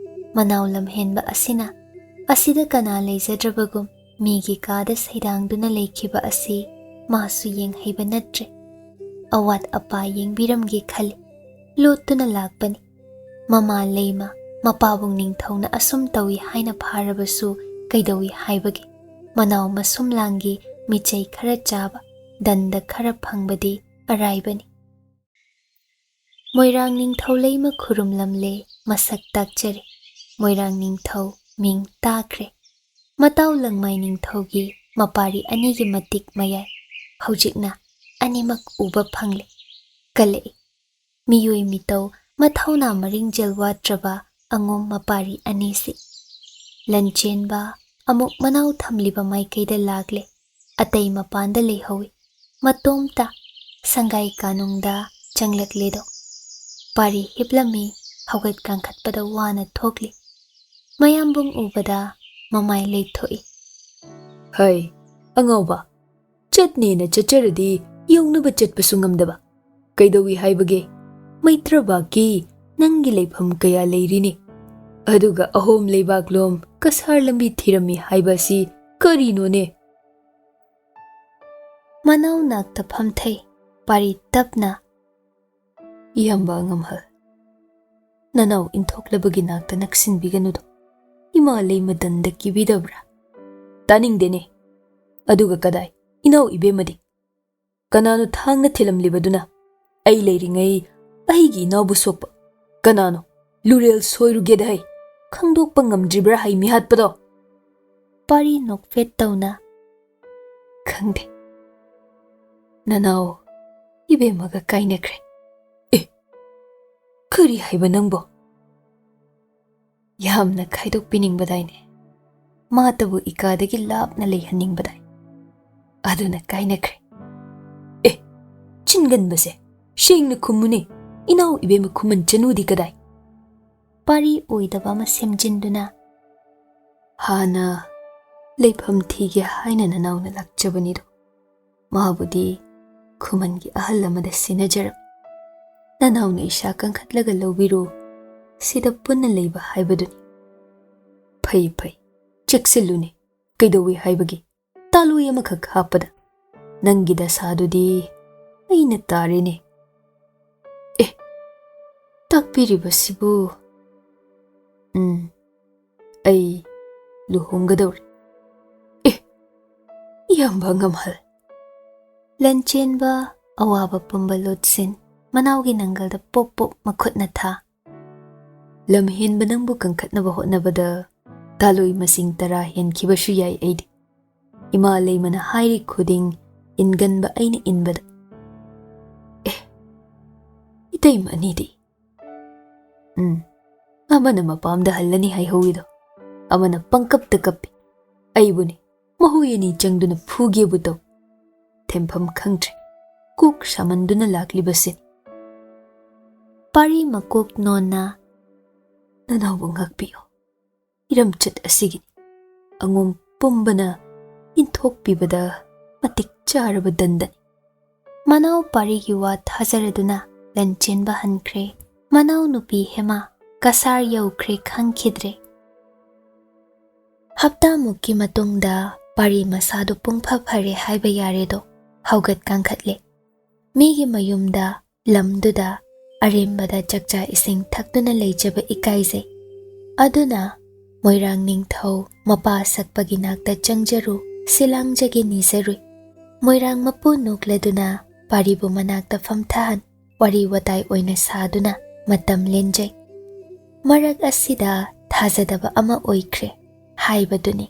ꯃꯅꯥꯎ ꯂꯝꯍꯦꯟꯕ ꯑꯁꯤꯅ ꯑꯁꯤꯗ ꯀꯅꯥ ꯂꯩꯖꯗ꯭ꯔꯕꯒꯨꯝ ꯃꯤꯒꯤ ꯀꯥꯗ ꯁꯩꯗꯥꯡꯗꯨꯅ ꯂꯩꯈꯤꯕ ꯑꯁꯤ ꯃꯥꯁꯨ ꯌꯦꯡꯍꯩꯕ ꯅꯠꯇ꯭ꯔꯦ꯫ ꯑꯋꯥꯠ ꯑꯄꯥ ꯌꯦꯡꯕꯤꯔꯝꯒꯦ ꯈꯜꯂꯤ꯫ ꯂꯣꯠꯇꯨꯅ ꯂꯥꯛꯄꯅꯤ꯫ ꯃꯃꯥ ꯂꯩꯃ, ꯃꯄꯥꯕꯨꯡ ꯅꯤꯡꯊꯧꯅ ꯑꯁꯨꯝ ꯇꯧꯏ ꯍꯥꯏꯅ ꯐꯥꯔꯕꯁꯨ ꯀꯩꯗꯧꯏ ꯍꯥꯏꯕꯒꯦ? ꯃꯅꯥꯎ ꯃꯁꯨꯝꯂꯥꯡꯒꯤ ꯃꯤꯆꯩ ꯈꯔ ꯆꯥꯕ, ꯗꯟꯗ ꯈꯔ ꯐꯪꯕꯗꯤ ꯑꯔꯥꯏꯕꯅꯤ꯫ ꯃꯣꯏꯔꯥꯡ ꯅꯤꯡꯊꯧ ꯂꯩꯃ ꯈꯨꯔꯨꯝꯂꯝꯂꯦ, ꯃꯁꯛ ꯇꯥꯛꯆꯔꯦ꯫ ꯃꯣꯏꯔꯥꯡ ꯅꯤꯡꯊꯧ ꯃꯤꯡ ꯇꯥꯈ꯭ꯔꯦ꯫ ꯃꯇꯥꯎ ꯂꯪꯃꯥꯏ ꯅꯤꯡꯊꯧꯒꯤ ꯃꯄꯥꯔꯤ ꯑꯅꯤꯒꯤ ꯃꯇꯤꯛ ꯃꯌꯥꯏ꯫ ꯍꯧꯖꯤꯛꯅ ꯑꯅꯤꯃꯛ ꯎꯕ ꯐꯪꯂꯦ꯫ ꯀꯜꯂꯛꯏ꯫ ꯃꯤꯑꯣꯏ ꯃꯤꯇꯧ ꯃꯊꯧꯅꯥ ꯃꯔꯤꯡꯖꯦꯜ ꯋꯥꯠꯇ꯭ꯔꯕ ꯑꯉꯣꯝ ꯃꯄꯥꯔꯤ ꯑꯅꯤꯁꯤ꯫ ꯂꯟꯆꯦꯟꯕ ꯑꯃꯨꯛ ꯃꯅꯥꯎ ꯊꯝꯂꯤꯕ ꯃꯥꯏꯀꯩꯗ ꯂꯥꯛꯂꯦ꯫ ꯑꯇꯩ ꯃꯄꯥꯟꯗ ꯂꯩꯍꯧꯏ꯫ ꯃꯇꯣꯝꯇ ꯁꯪꯒꯥꯏ ꯀꯥꯅꯨꯡꯗ ꯆꯪꯂꯛꯂꯦꯗꯣ꯫ ꯄꯥꯔꯤ ꯍꯤꯞꯂꯝꯃꯤ, ꯍꯧꯒꯠ ꯀꯥꯡꯈꯠꯄꯗ ꯋꯥꯅ ꯊꯣꯛꯂꯤ꯫ ꯃꯌꯥꯝꯕꯨꯡ ꯎꯕꯗ ꯃꯃꯥꯏ ꯂꯩꯊꯣꯛꯏ꯫ "ꯍꯩ, ꯑꯉꯥꯎꯕ, ꯆꯠꯅꯦꯅ ꯆꯠꯆꯔꯗꯤ ꯌꯧꯅꯕ ꯆꯠꯄꯁꯨ ꯉꯝꯗꯕ꯫ ꯀꯩꯗꯧꯏ ꯍꯥꯏꯕꯒꯦ? ꯃꯩꯇ꯭ꯔꯕꯥꯛꯀꯤ ꯅꯪꯒꯤ ꯂꯩꯐꯝ ꯀꯌꯥ ꯂꯩꯔꯤꯅꯤ꯫ ꯑꯗꯨꯒ ꯑꯍꯣꯝ ꯂꯩꯕꯥꯛꯂꯣꯝ ꯀꯁꯥꯔ ꯂꯝꯕꯤ ꯊꯤꯔꯝꯃꯤ ꯍꯥꯏꯕ ꯑꯁꯤ ꯀꯔꯤꯅꯣꯅꯦ?" ꯃꯅꯥꯎ ꯅꯥꯛꯇ ꯐꯝꯊꯩ꯫ ꯄꯥꯔꯤ ꯇꯞꯅ, "ꯏꯌꯥꯝꯕ ꯑꯉꯝꯍꯜ, ꯅꯅꯥꯎ ꯏꯟꯊꯣꯛꯂꯕꯒꯤ ꯅꯥꯛꯇ ꯅꯛꯁꯤꯟꯕꯤꯒꯅꯨꯗꯣ꯫ ꯏꯃꯥ ꯂꯩꯃꯗꯟꯗ ꯀꯤꯕꯤꯗꯕ꯭ꯔꯥ?" "ꯇꯥꯅꯤꯡꯗꯦꯅꯦ꯫ ꯑꯗꯨꯒ ꯀꯗꯥꯏ ꯏꯅꯥꯎ ꯏꯕꯦꯝꯃꯗꯤ? ꯀꯅꯥꯅꯣ ꯊꯥꯡꯅ ꯊꯤꯜꯂꯝꯂꯤꯕꯗꯨꯅ? ꯑꯩ ꯂꯩꯔꯤꯉꯩ ꯑꯩꯒꯤ ꯏꯅꯥꯎꯕꯨ ꯁꯣꯛꯄ ꯀꯅꯥꯅꯣ? ꯂꯨꯔꯦꯜ ꯁꯣꯏꯔꯨꯒꯦꯗ ꯍꯩ꯫ ꯈꯪꯗꯣꯛꯄ ꯉꯝꯗ꯭ꯔꯤꯕ꯭ꯔꯥ ꯍꯩ ꯃꯤꯍꯥꯠꯄꯗꯣ?" ꯄꯥꯔꯤ ꯅꯣꯛꯐꯦꯠ ꯇꯧꯅ, "ꯈꯪꯗꯦ꯫ ꯅꯅꯥꯎ ꯏꯕꯦꯝꯃꯒ ꯀꯥꯏꯅꯈ꯭ꯔꯦ꯫" "ꯑꯦ, ꯀꯔꯤ ꯍꯥꯏꯕ ꯅꯪꯕꯣ?" "ꯌꯥꯝꯅ ꯈꯥꯏꯗꯣꯛꯄꯤꯅꯤꯡꯕꯗꯥꯏꯅꯦ꯫ ꯃꯥꯇꯕꯨ ꯏꯀꯥꯗꯒꯤ ꯂꯥꯞꯅ ꯂꯩꯍꯟꯅꯤꯡꯕꯗꯥꯏ꯫ ꯑꯗꯨꯅ ꯀꯥꯏꯅꯈ꯭ꯔꯦ꯫" "ꯑꯦ, ꯆꯤꯟꯒꯟꯕꯁꯦ, ꯁꯦꯡꯅ ꯈꯨꯝꯃꯨꯅꯦ꯫ ꯏꯅꯥꯎ ꯏꯕꯦꯝꯃ ꯈꯨꯃꯟ ꯆꯅꯨꯗꯤ ꯀꯗꯥꯏ?" ꯄꯥꯔꯤ ꯑꯣꯏꯗꯕ ꯑꯃ ꯁꯦꯝꯖꯤꯟꯗꯨꯅ, ꯍꯥꯟꯅ ꯂꯩꯐꯝ ꯊꯤꯒꯦ ꯍꯥꯏꯅ ꯅꯅꯥꯎꯅ ꯂꯥꯛꯆꯕꯅꯤꯗꯣ, ꯃꯥꯕꯨꯗꯤ ꯈꯨꯃꯟꯒꯤ ꯑꯍꯜ ꯑꯃꯗ ꯁꯤꯟꯅꯖꯔꯝꯃꯤ꯫ ꯅꯅꯥꯎꯅ ꯏꯁꯥ ꯀꯟꯈꯠꯂꯒ ꯂꯧꯕꯤꯔꯣ, ꯁꯤꯗ ꯄꯨꯟꯅ ꯂꯩꯕ ꯍꯥꯏꯕꯗꯨꯅꯤ꯫ ꯐꯩ ꯐꯩ, ꯆꯦꯛꯁꯤꯜꯂꯨꯅꯦ꯫ ꯀꯩꯗꯧꯏ ꯍꯥꯏꯕꯒꯤ? ꯇꯥꯂꯣꯏ ꯑꯃꯈꯛ ꯍꯥꯞꯄꯗ ꯅꯪꯒꯤ ꯗꯁꯥꯗꯨꯗꯤ ꯑꯩꯅ ꯇꯥꯔꯦꯅꯦ꯫ ꯑꯦ, ꯇꯥꯛꯄꯤꯔꯤꯕꯁꯤꯕꯨ? ꯎꯝ, ꯑꯩ ꯂꯨꯍꯣꯡꯒꯗꯧꯔꯦ꯫ ꯑꯦ, ꯏꯌꯥꯝꯕ ꯑꯉꯝꯍꯜ꯫ ꯂꯟꯆꯦꯟꯕ ꯑꯋꯥꯕ ꯄꯨꯝꯕ ꯂꯣꯠꯁꯤꯟ ꯃꯅꯥꯎꯒꯤ ꯅꯪꯒꯜꯗ ꯄꯣꯞ ꯄꯣꯞ ꯃꯈꯨꯠꯅ ꯊꯥ꯫ ꯂꯝꯍꯦꯟꯕ ꯅꯪꯕꯨ ꯀꯟꯈꯠꯅꯕ ꯍꯣꯠꯅꯕꯗ ꯇꯥꯂꯣꯏ ꯃꯁꯤꯡ ꯇꯔꯥ ꯍꯦꯟꯈꯤꯕꯁꯨ ꯌꯥꯏ ꯑꯩꯗꯤ꯫ ꯏꯃꯥ ꯂꯩꯃꯅ ꯍꯥꯏꯔꯤ ꯈꯨꯗꯤꯡ ꯏꯟꯒꯟꯕ ꯑꯩꯅ ꯏꯟꯕꯗ꯫ ꯑꯦ, ꯏꯇꯩꯃ ꯑꯅꯤꯗꯤ? ꯎꯝ, ꯑꯃꯅ ꯃꯄꯥꯝꯗ ꯍꯜꯂꯅꯤ ꯍꯥꯏꯍꯧꯋꯤꯗꯣ, ꯑꯃꯅ ꯄꯪꯀꯞꯇ ꯀꯞꯄꯤ꯫ ꯑꯩꯕꯨꯅꯤ, ꯃꯈꯣꯏ ꯑꯅꯤ ꯆꯪꯗꯨꯅ ꯐꯨꯒꯦꯕꯨ ꯇꯧ꯫ ꯊꯦꯝꯐꯝ ꯈꯪꯗ꯭ꯔꯦ꯫ ꯀꯣꯛ ꯁꯥꯃꯟꯗꯨꯅ ꯂꯥꯛꯂꯤꯕꯁꯤꯅꯤ꯫ ꯄꯥꯔꯤ ꯃꯀꯣꯛ ꯅꯣꯟꯅ, "ꯅꯅꯥꯎꯕꯨ ꯉꯥꯛꯄꯤꯌꯨ꯫ ꯏꯔꯝꯆꯠ ꯑꯁꯤꯒꯤꯅꯤ꯫ ꯑꯉꯣꯝ ꯄꯨꯝꯕꯅ ꯏꯟꯊꯣꯛꯄꯤꯕꯗ ꯃꯇꯤꯛ ꯆꯥꯔꯕ ꯗꯟꯗꯅꯤ꯫" ꯃꯅꯥꯎ ꯄꯥꯔꯤꯒꯤ ꯋꯥ ꯊꯥꯖꯔꯗꯨꯅ ꯂꯟꯆꯦꯟꯕ ꯍꯟꯈ꯭ꯔꯦ꯫ ꯃꯅꯥꯎ ꯅꯨꯄꯤ ꯍꯦꯃꯥ ꯀꯁꯥꯔ ꯌꯧꯈ꯭ꯔꯦ ꯈꯪꯈꯤꯗ꯭ꯔꯦ꯫ ꯍꯞꯇꯥꯃꯨꯛꯀꯤ ꯃꯇꯨꯡꯗ ꯄꯥꯔꯤ ꯃꯁꯥꯗꯨ ꯄꯨꯡꯐ ꯐꯔꯦ ꯍꯥꯏꯕ ꯌꯥꯔꯦꯗꯣ꯫ ꯍꯧꯒꯠ ꯀꯥꯡꯈꯠꯂꯦ꯫ ꯃꯤꯒꯤ ꯃꯌꯨꯝꯗ, ꯂꯝꯗꯨꯗ ꯑꯔꯦꯝꯕꯗ ꯆꯥꯛꯆꯥ ꯏꯁꯤꯡ ꯊꯛꯇꯨꯅ ꯂꯩꯖꯕ ꯏꯀꯥꯏꯖꯩ꯫ ꯑꯗꯨꯅ ꯃꯣꯏꯔꯥꯡ ꯅꯤꯡꯊꯧ ꯃꯄꯥ ꯁꯛꯄꯒꯤ ꯅꯥꯛꯇ ꯆꯪꯖꯔꯨ, ꯁꯤꯂꯥꯡꯖꯒꯦ ꯅꯤꯖꯔꯨꯏ꯫ ꯃꯣꯏꯔꯥꯡ ꯃꯄꯨ ꯅꯣꯛꯂꯗꯨꯅ ꯄꯥꯔꯤꯕꯨ ꯃꯅꯥꯛꯇ ꯐꯝꯊꯍꯟ, ꯋꯥꯔꯤ ꯋꯥꯇꯥꯏ ꯑꯣꯏꯅ ꯁꯥꯗꯨꯅ ꯃꯇꯝ ꯂꯦꯟꯖꯩ꯫ ꯃꯔꯛ ꯑꯁꯤꯗ ꯊꯥꯖꯗꯕ ꯑꯃ ꯑꯣꯏꯈ꯭ꯔꯦ ꯍꯥꯏꯕꯗꯨꯅꯤ꯫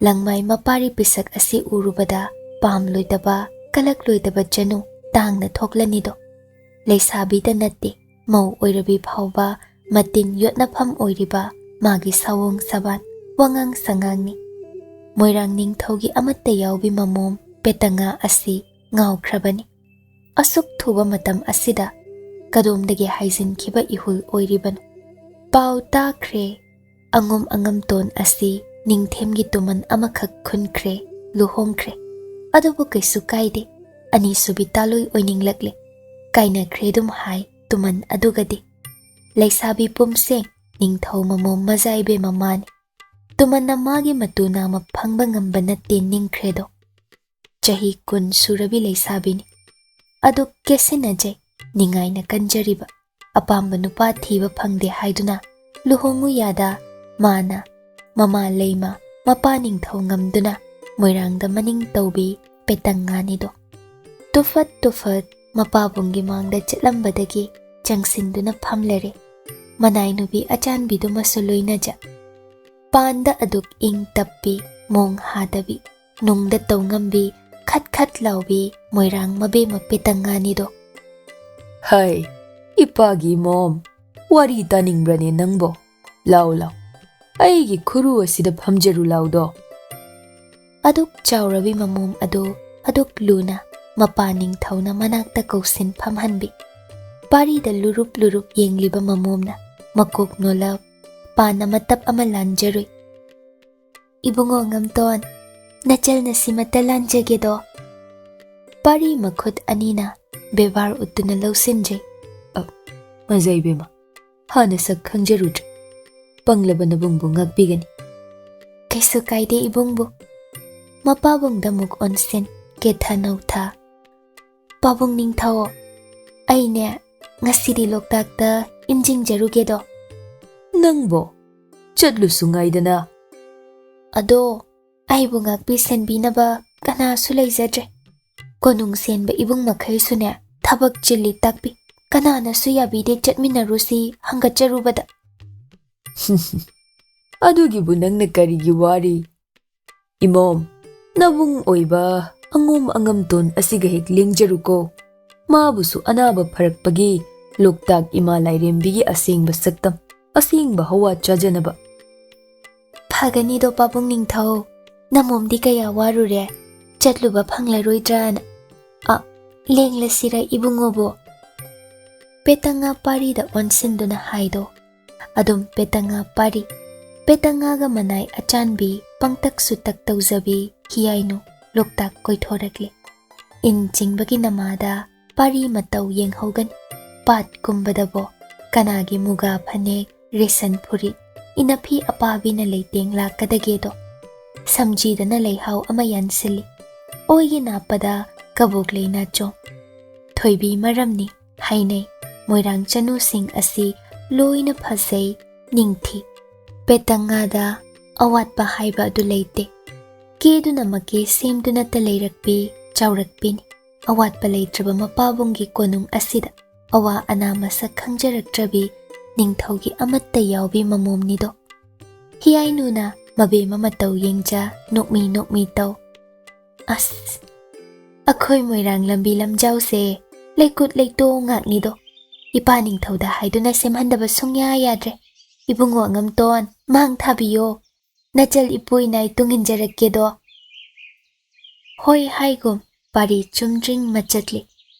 ꯂꯪꯃꯥꯏ ꯃꯄꯥꯔꯤ ꯄꯤꯁꯛ ꯑꯁꯤ ꯎꯔꯨꯕꯗ ꯄꯥꯝꯂꯣꯏꯗꯕ, ꯀꯂꯛꯂꯣꯏꯗꯕ ꯖꯅꯨ ꯇꯥꯡꯅ ꯊꯣꯛꯂꯅꯤꯗꯣ꯫ ꯂꯩꯁꯥꯕꯤꯗ ꯅꯠꯇꯦ, ꯃꯧ ꯑꯣꯏꯔꯕꯤ ꯐꯥꯎꯕ ꯃꯇꯤꯟ ꯌꯣꯠꯅꯐꯝ ꯑꯣꯏꯔꯤꯕ ꯃꯥꯒꯤ ꯁꯑꯣꯡ ꯁꯕꯥꯟ, ꯋꯥꯉꯥꯡ ꯁꯉꯥꯡꯅꯤ꯫ ꯃꯣꯏꯔꯥꯡ ꯅꯤꯡꯊꯧꯒꯤ ꯑꯃꯠꯇ ꯌꯥꯎꯕꯤ ꯃꯃꯣꯝ ꯄꯦꯇꯉꯥ ꯑꯁꯤ ꯉꯥꯎꯈ꯭ꯔꯕꯅꯤ꯫ ꯑꯁꯨꯛ ꯊꯨꯕ ꯃꯇꯝ ꯑꯁꯤꯗ ꯀꯗꯣꯝꯗꯒꯤ ꯍꯥꯏꯖꯤꯟꯈꯤꯕ ꯏꯍꯨꯜ ꯑꯣꯏꯔꯤꯕꯅꯣ? ꯄꯥꯎ ꯇꯥꯈ꯭ꯔꯦ꯫ ꯑꯉꯣꯝ ꯑꯉꯝꯇꯣꯟ ꯑꯁꯤ ꯅꯤꯡꯊꯦꯝꯒꯤ ꯇꯨꯃꯟ ꯑꯃꯈꯛ ꯈꯨꯟꯈ꯭ꯔꯦ, ꯂꯨꯍꯣꯡꯈ꯭ꯔꯦ꯫ ꯑꯗꯨꯕꯨ ꯀꯩꯁꯨ ꯀꯥꯏꯗꯦ, ꯑꯅꯤꯁꯨꯕꯤ ꯇꯥꯂꯣꯏ ꯑꯣꯏꯅꯤꯡꯂꯛꯂꯦ꯫ ꯀꯥꯏꯅꯈ꯭ꯔꯦ ꯑꯗꯨꯝ ꯍꯥꯏ ꯇꯨꯃꯟ ꯑꯗꯨꯒꯗꯤ꯫ ꯂꯩꯁꯥꯕꯤ ꯄꯨꯝꯁꯦꯡ ꯅꯤꯡꯊꯧ ꯃꯃꯣꯝ ꯃꯖꯥꯏꯕꯦꯝ ꯃꯃꯥꯅꯤ꯫ ꯇꯨꯃꯟꯅ ꯃꯥꯒꯤ ꯃꯇꯨ ꯅꯥꯃ ꯐꯪꯕ ꯉꯝꯕ ꯅꯠꯇꯦ ꯅꯤꯡꯈ꯭ꯔꯦꯗꯣ꯫ ꯆꯍꯤ ꯀꯨꯟ ꯁꯨꯔꯕꯤ ꯂꯩꯁꯥꯕꯤꯅꯤ꯫ ꯑꯗꯨ ꯀꯦꯁꯤꯟꯅꯖꯩ, ꯅꯤꯡꯉꯥꯏꯅ ꯀꯟꯖꯔꯤꯕ꯫ ꯑꯄꯥꯝꯕ ꯅꯨꯄꯥ ꯊꯤꯕ ꯐꯪꯗꯦ ꯍꯥꯏꯗꯨꯅ ꯂꯨꯍꯣꯡꯉꯨ ꯌꯥꯗ ꯃꯥꯅ ꯃꯃꯥ ꯂꯩꯃ ꯃꯄꯥ ꯅꯤꯡꯊꯧ ꯉꯝꯗꯨꯅ ꯃꯣꯏꯔꯥꯡꯗ ꯃꯅꯤꯡ ꯇꯧꯕꯤ ꯄꯦꯇꯪꯉꯥꯅꯤꯗꯣ꯫ ꯇꯨꯐꯠ ꯇꯨꯐꯠ ꯃꯄꯥꯕꯨꯡꯒꯤ ꯃꯥꯡꯗ ꯆꯠꯂꯝꯕꯗꯒꯤ ꯆꯪꯁꯤꯟꯗꯨꯅ ꯐꯝꯂꯔꯦ꯫ ꯃꯅꯥꯏ ꯅꯨꯄꯤ ꯑꯆꯥꯟꯕꯤꯗꯨꯃꯁꯨ ꯂꯣꯏꯅꯖ꯫ ꯄꯥꯟꯗ ꯑꯗꯨꯛ ꯏꯪ ꯇꯞꯄꯤ, ꯃꯣꯡ ꯍꯥꯗꯕꯤ, ꯅꯨꯡꯗ ꯇꯧ ꯉꯝꯕꯤ, ꯈꯠ ꯈꯠ ꯂꯥꯎꯕꯤ ꯃꯣꯏꯔꯥꯡ ꯃꯕꯦꯝꯃ ꯄꯦꯇꯪꯉꯥꯅꯤꯗꯣ꯫ ꯍꯥꯏ, ꯏꯄꯥꯒꯤ ꯃꯣꯝ, ꯋꯥꯔꯤ ꯇꯥꯅꯤꯡꯕ꯭ꯔꯅꯦ ꯅꯪꯕꯣ? ꯂꯥꯎ, ꯂꯥꯎ, ꯑꯩꯒꯤ ꯈꯨꯔꯨ ꯑꯁꯤꯗ ꯐꯝꯖꯔꯨ ꯂꯥꯎꯗꯣ꯫ ꯑꯗꯨꯛ ꯆꯥꯎꯔꯕꯤ ꯃꯃꯣꯝ ꯑꯗꯨ ꯑꯗꯨꯛ ꯂꯨꯅ ꯃꯄꯥ ꯅꯤꯡꯊꯧꯅ ꯃꯅꯥꯛꯇ ꯀꯧꯁꯤꯟ ꯐꯝꯍꯟꯕꯤ꯫ ꯄꯥꯔꯤꯗ ꯂꯨꯔꯨꯞ ꯂꯨꯔꯨꯞ ꯌꯦꯡꯂꯤꯕ ꯃꯃꯣꯝꯅ ꯃꯀꯣꯛ ꯅꯣꯜꯂꯞ, ꯄꯥꯟ ꯑꯃ ꯇꯞ ꯑꯃ ꯂꯥꯟꯖꯔꯨꯏ꯫ "ꯏꯕꯨꯡꯉꯣ ꯉꯝꯇꯣꯟ, ꯅꯆꯜꯅ ꯁꯤꯃꯇ ꯂꯥꯟꯖꯒꯦꯗꯣ?" ꯄꯥꯔꯤ ꯃꯈꯨꯠ ꯑꯅꯤꯅ ꯕꯦꯕꯥꯔ ꯎꯠꯇꯨꯅ ꯂꯧꯁꯤꯟꯖꯩ꯫ "ꯑ, ꯃꯖꯥ ꯏꯕꯦꯝꯃ, ꯍꯥꯟꯅ ꯁꯛ ꯈꯪꯖꯔꯨꯗ꯭ꯔꯦ꯫ ꯄꯪꯂꯕ ꯅꯕꯨꯡꯕꯨ ꯉꯥꯛꯄꯤꯒꯅꯤ꯫" "ꯀꯩꯁꯨ ꯀꯥꯏꯗꯦ ꯏꯕꯨꯡꯕꯨ꯫" ꯃꯄꯥꯕꯨꯡꯗ ꯑꯃꯨꯛ ꯑꯣꯟꯁꯤꯟ, ꯀꯦꯊ ꯅꯧꯊ꯫ "ꯄꯥꯕꯨꯡ ꯅꯤꯡꯊꯧ, ꯑꯩꯅꯦ ꯉꯁꯤꯗꯤ ꯂꯣꯛꯇꯥꯛꯇ ꯏꯟꯖꯤꯡꯖꯔꯨꯒꯦꯗꯣ꯫" "ꯅꯪꯕꯣ? ꯆꯠꯂꯨꯁꯨ ꯉꯥꯏꯗꯅ꯫" "ꯑꯗꯣ ꯑꯩꯕꯨ ꯉꯥꯛꯄꯤ ꯁꯦꯟꯕꯤꯅꯕ ꯀꯅꯥꯁꯨ ꯂꯩꯖꯗ꯭ꯔꯦ꯫ ꯀꯣꯅꯨꯡ ꯁꯦꯟꯕ ꯏꯕꯨꯡ ꯃꯈꯩꯁꯨꯅꯦ ꯊꯕꯛ ꯆꯤꯜꯂꯤ ꯇꯥꯛꯄꯤ꯫ ꯀꯅꯥꯅꯁꯨ ꯌꯥꯕꯤꯗꯦ ꯆꯠꯃꯤꯟꯅꯔꯨꯁꯤ ꯍꯪꯒꯠꯆꯔꯨꯕꯗ꯫" "ꯑꯗꯨꯒꯤꯕꯨ ꯅꯪꯅ ꯀꯔꯤꯒꯤ ꯋꯥꯔꯤ? ꯏꯃꯣꯝ, ꯅꯕꯨꯡ ꯑꯣꯏꯕ ꯑꯉꯣꯝ ꯑꯉꯝꯇꯣꯟ ꯑꯁꯤꯒ ꯍꯦꯛ ꯂꯦꯡꯖꯔꯨꯀꯣ꯫ ꯃꯥꯕꯨꯁꯨ ꯑꯅꯥꯕ ꯐꯔꯛꯄꯒꯤ ꯂꯣꯛꯇꯥꯛ ꯏꯃꯥ ꯂꯥꯏꯔꯦꯝꯕꯤꯒꯤ ꯑꯁꯦꯡꯕ ꯁꯛꯇꯝ, ꯑꯁꯦꯡꯕ ꯍꯋꯥ ꯆꯥꯖꯅꯕ꯫" "ꯐꯒꯅꯤꯗꯣ ꯄꯥꯕꯨꯡ ꯅꯤꯡꯊꯧ, ꯅꯃꯣꯝꯗꯤ ꯀꯌꯥ ꯋꯥꯔꯨꯔꯦ, ꯆꯠꯂꯨꯕ ꯐꯪꯂꯔꯣꯏꯗ꯭ꯔꯥꯅ꯫ ꯑ, ꯂꯦꯡꯂꯁꯤꯔ ꯏꯕꯨꯡꯉꯣꯕꯨ?" ꯄꯦꯇꯪꯉꯥ ꯄꯥꯔꯤꯗ ꯑꯣꯟꯁꯤꯟꯗꯨꯅ ꯍꯥꯏꯗꯣ꯫ ꯑꯗꯨꯝ ꯄꯦꯇꯪꯉꯥ ꯄꯥꯔꯤ꯫ ꯄꯦꯇꯉꯥꯒ ꯃꯅꯥꯏ ꯑꯆꯥꯟꯕꯤ ꯄꯪꯇꯛ ꯁꯨꯇꯛ ꯇꯧꯖꯕꯤ ꯍꯤꯌꯥꯏꯅꯨ ꯂꯣꯛꯇꯥꯛ ꯀꯣꯏꯊꯣꯔꯛꯂꯤ꯫ ꯏꯟ ꯆꯤꯡꯕꯒꯤ ꯅꯃꯥꯗ ꯄꯥꯔꯤ ꯃꯇꯧ ꯌꯦꯡꯍꯧꯒꯅꯤ꯫ ꯄꯥꯠ ꯀꯨꯝꯕꯗꯕꯣ ꯀꯅꯥꯒꯤ ꯃꯨꯒꯥ ꯐꯅꯦꯛ, ꯔꯦꯁꯟ ꯐꯨꯔꯤꯠ, ꯏꯅꯐꯤ ꯑꯄꯥꯕꯤꯅ ꯂꯩꯇꯦꯡ ꯂꯥꯛꯀꯗꯒꯦꯗꯣ? ꯁꯝꯖꯤꯗꯅ ꯂꯩꯍꯥꯎ ꯑꯃ ꯌꯥꯟꯁꯤꯜꯂꯤ꯫ ꯑꯣꯏꯒꯤ ꯅꯥꯞꯄꯗ ꯀꯕꯣꯛ ꯂꯩ ꯅꯥꯆꯣꯝ꯫ ꯊꯣꯏꯕꯤ ꯃꯔꯝꯅꯤ ꯍꯥꯏꯅꯩ꯫ ꯃꯣꯏꯔꯥꯡ ꯆꯅꯨꯁꯤꯡ ꯑꯁꯤ ꯂꯣꯏꯅ ꯐꯖꯩ, ꯅꯤꯡꯊꯤ꯫ ꯄꯦꯇꯉꯥꯗ ꯑꯋꯥꯠꯄ ꯍꯥꯏꯕ ꯑꯗꯨ ꯂꯩꯇꯦ꯫ ꯀꯦꯗꯨꯅ ꯃꯀꯦ ꯁꯦꯝꯗꯨꯅꯇ ꯂꯩꯔꯛꯄꯤ ꯆꯥꯎꯔꯛꯄꯤꯅꯤ꯫ ꯑꯋꯥꯠꯄ ꯂꯩꯇ꯭ꯔꯕ ꯃꯄꯥꯕꯨꯡꯒꯤ ꯀꯣꯅꯨꯡ ꯑꯁꯤꯗ ꯑꯋꯥ ꯑꯅꯥ ꯃꯁꯛ ꯈꯪꯖꯔꯛꯇ꯭ꯔꯕꯤ ꯅꯤꯡꯊꯧꯒꯤ ꯑꯃꯠꯇ ꯌꯥꯎꯕꯤ ꯃꯃꯣꯝꯅꯤꯗꯣ꯫ ꯍꯤꯌꯥꯏꯅꯨꯅ ꯃꯕꯦꯝꯃ ꯃꯇꯧ ꯌꯦꯡꯖ ꯅꯣꯛꯃꯤ ꯅꯣꯛꯃꯤ ꯇꯧ꯫ ꯑꯁ, ꯑꯩꯈꯣꯏ ꯃꯣꯏꯔꯥꯡ ꯂꯝꯕꯤ ꯂꯝꯖꯥꯎꯁꯦ ꯂꯩꯀꯨꯠ ꯂꯩꯇꯣꯡ ꯉꯥꯛꯅꯤꯗꯣ꯫ ꯏꯄꯥ ꯅꯤꯡꯊꯧꯗ ꯍꯥꯏꯗꯨꯅ ꯁꯦꯝꯍꯟꯗꯕ ꯁꯨꯡꯌꯥ ꯌꯥꯗ꯭ꯔꯦ꯫ ꯏꯕꯨꯡꯉꯣ ꯑꯉꯝꯇꯣꯟ ꯃꯥꯡ ꯊꯥꯕꯤꯌꯣ꯫ ꯅꯆꯜ ꯏꯄꯨ ꯏꯅꯥꯏ ꯇꯨꯡ ꯏꯟꯖꯔꯛꯀꯦꯗꯣ꯫ ꯍꯣꯏ ꯍꯥꯏꯒꯨꯝ ꯄꯥꯔꯤ ꯆꯨꯝꯗ꯭ꯔꯤꯡ ꯃꯆꯠꯂꯤ꯫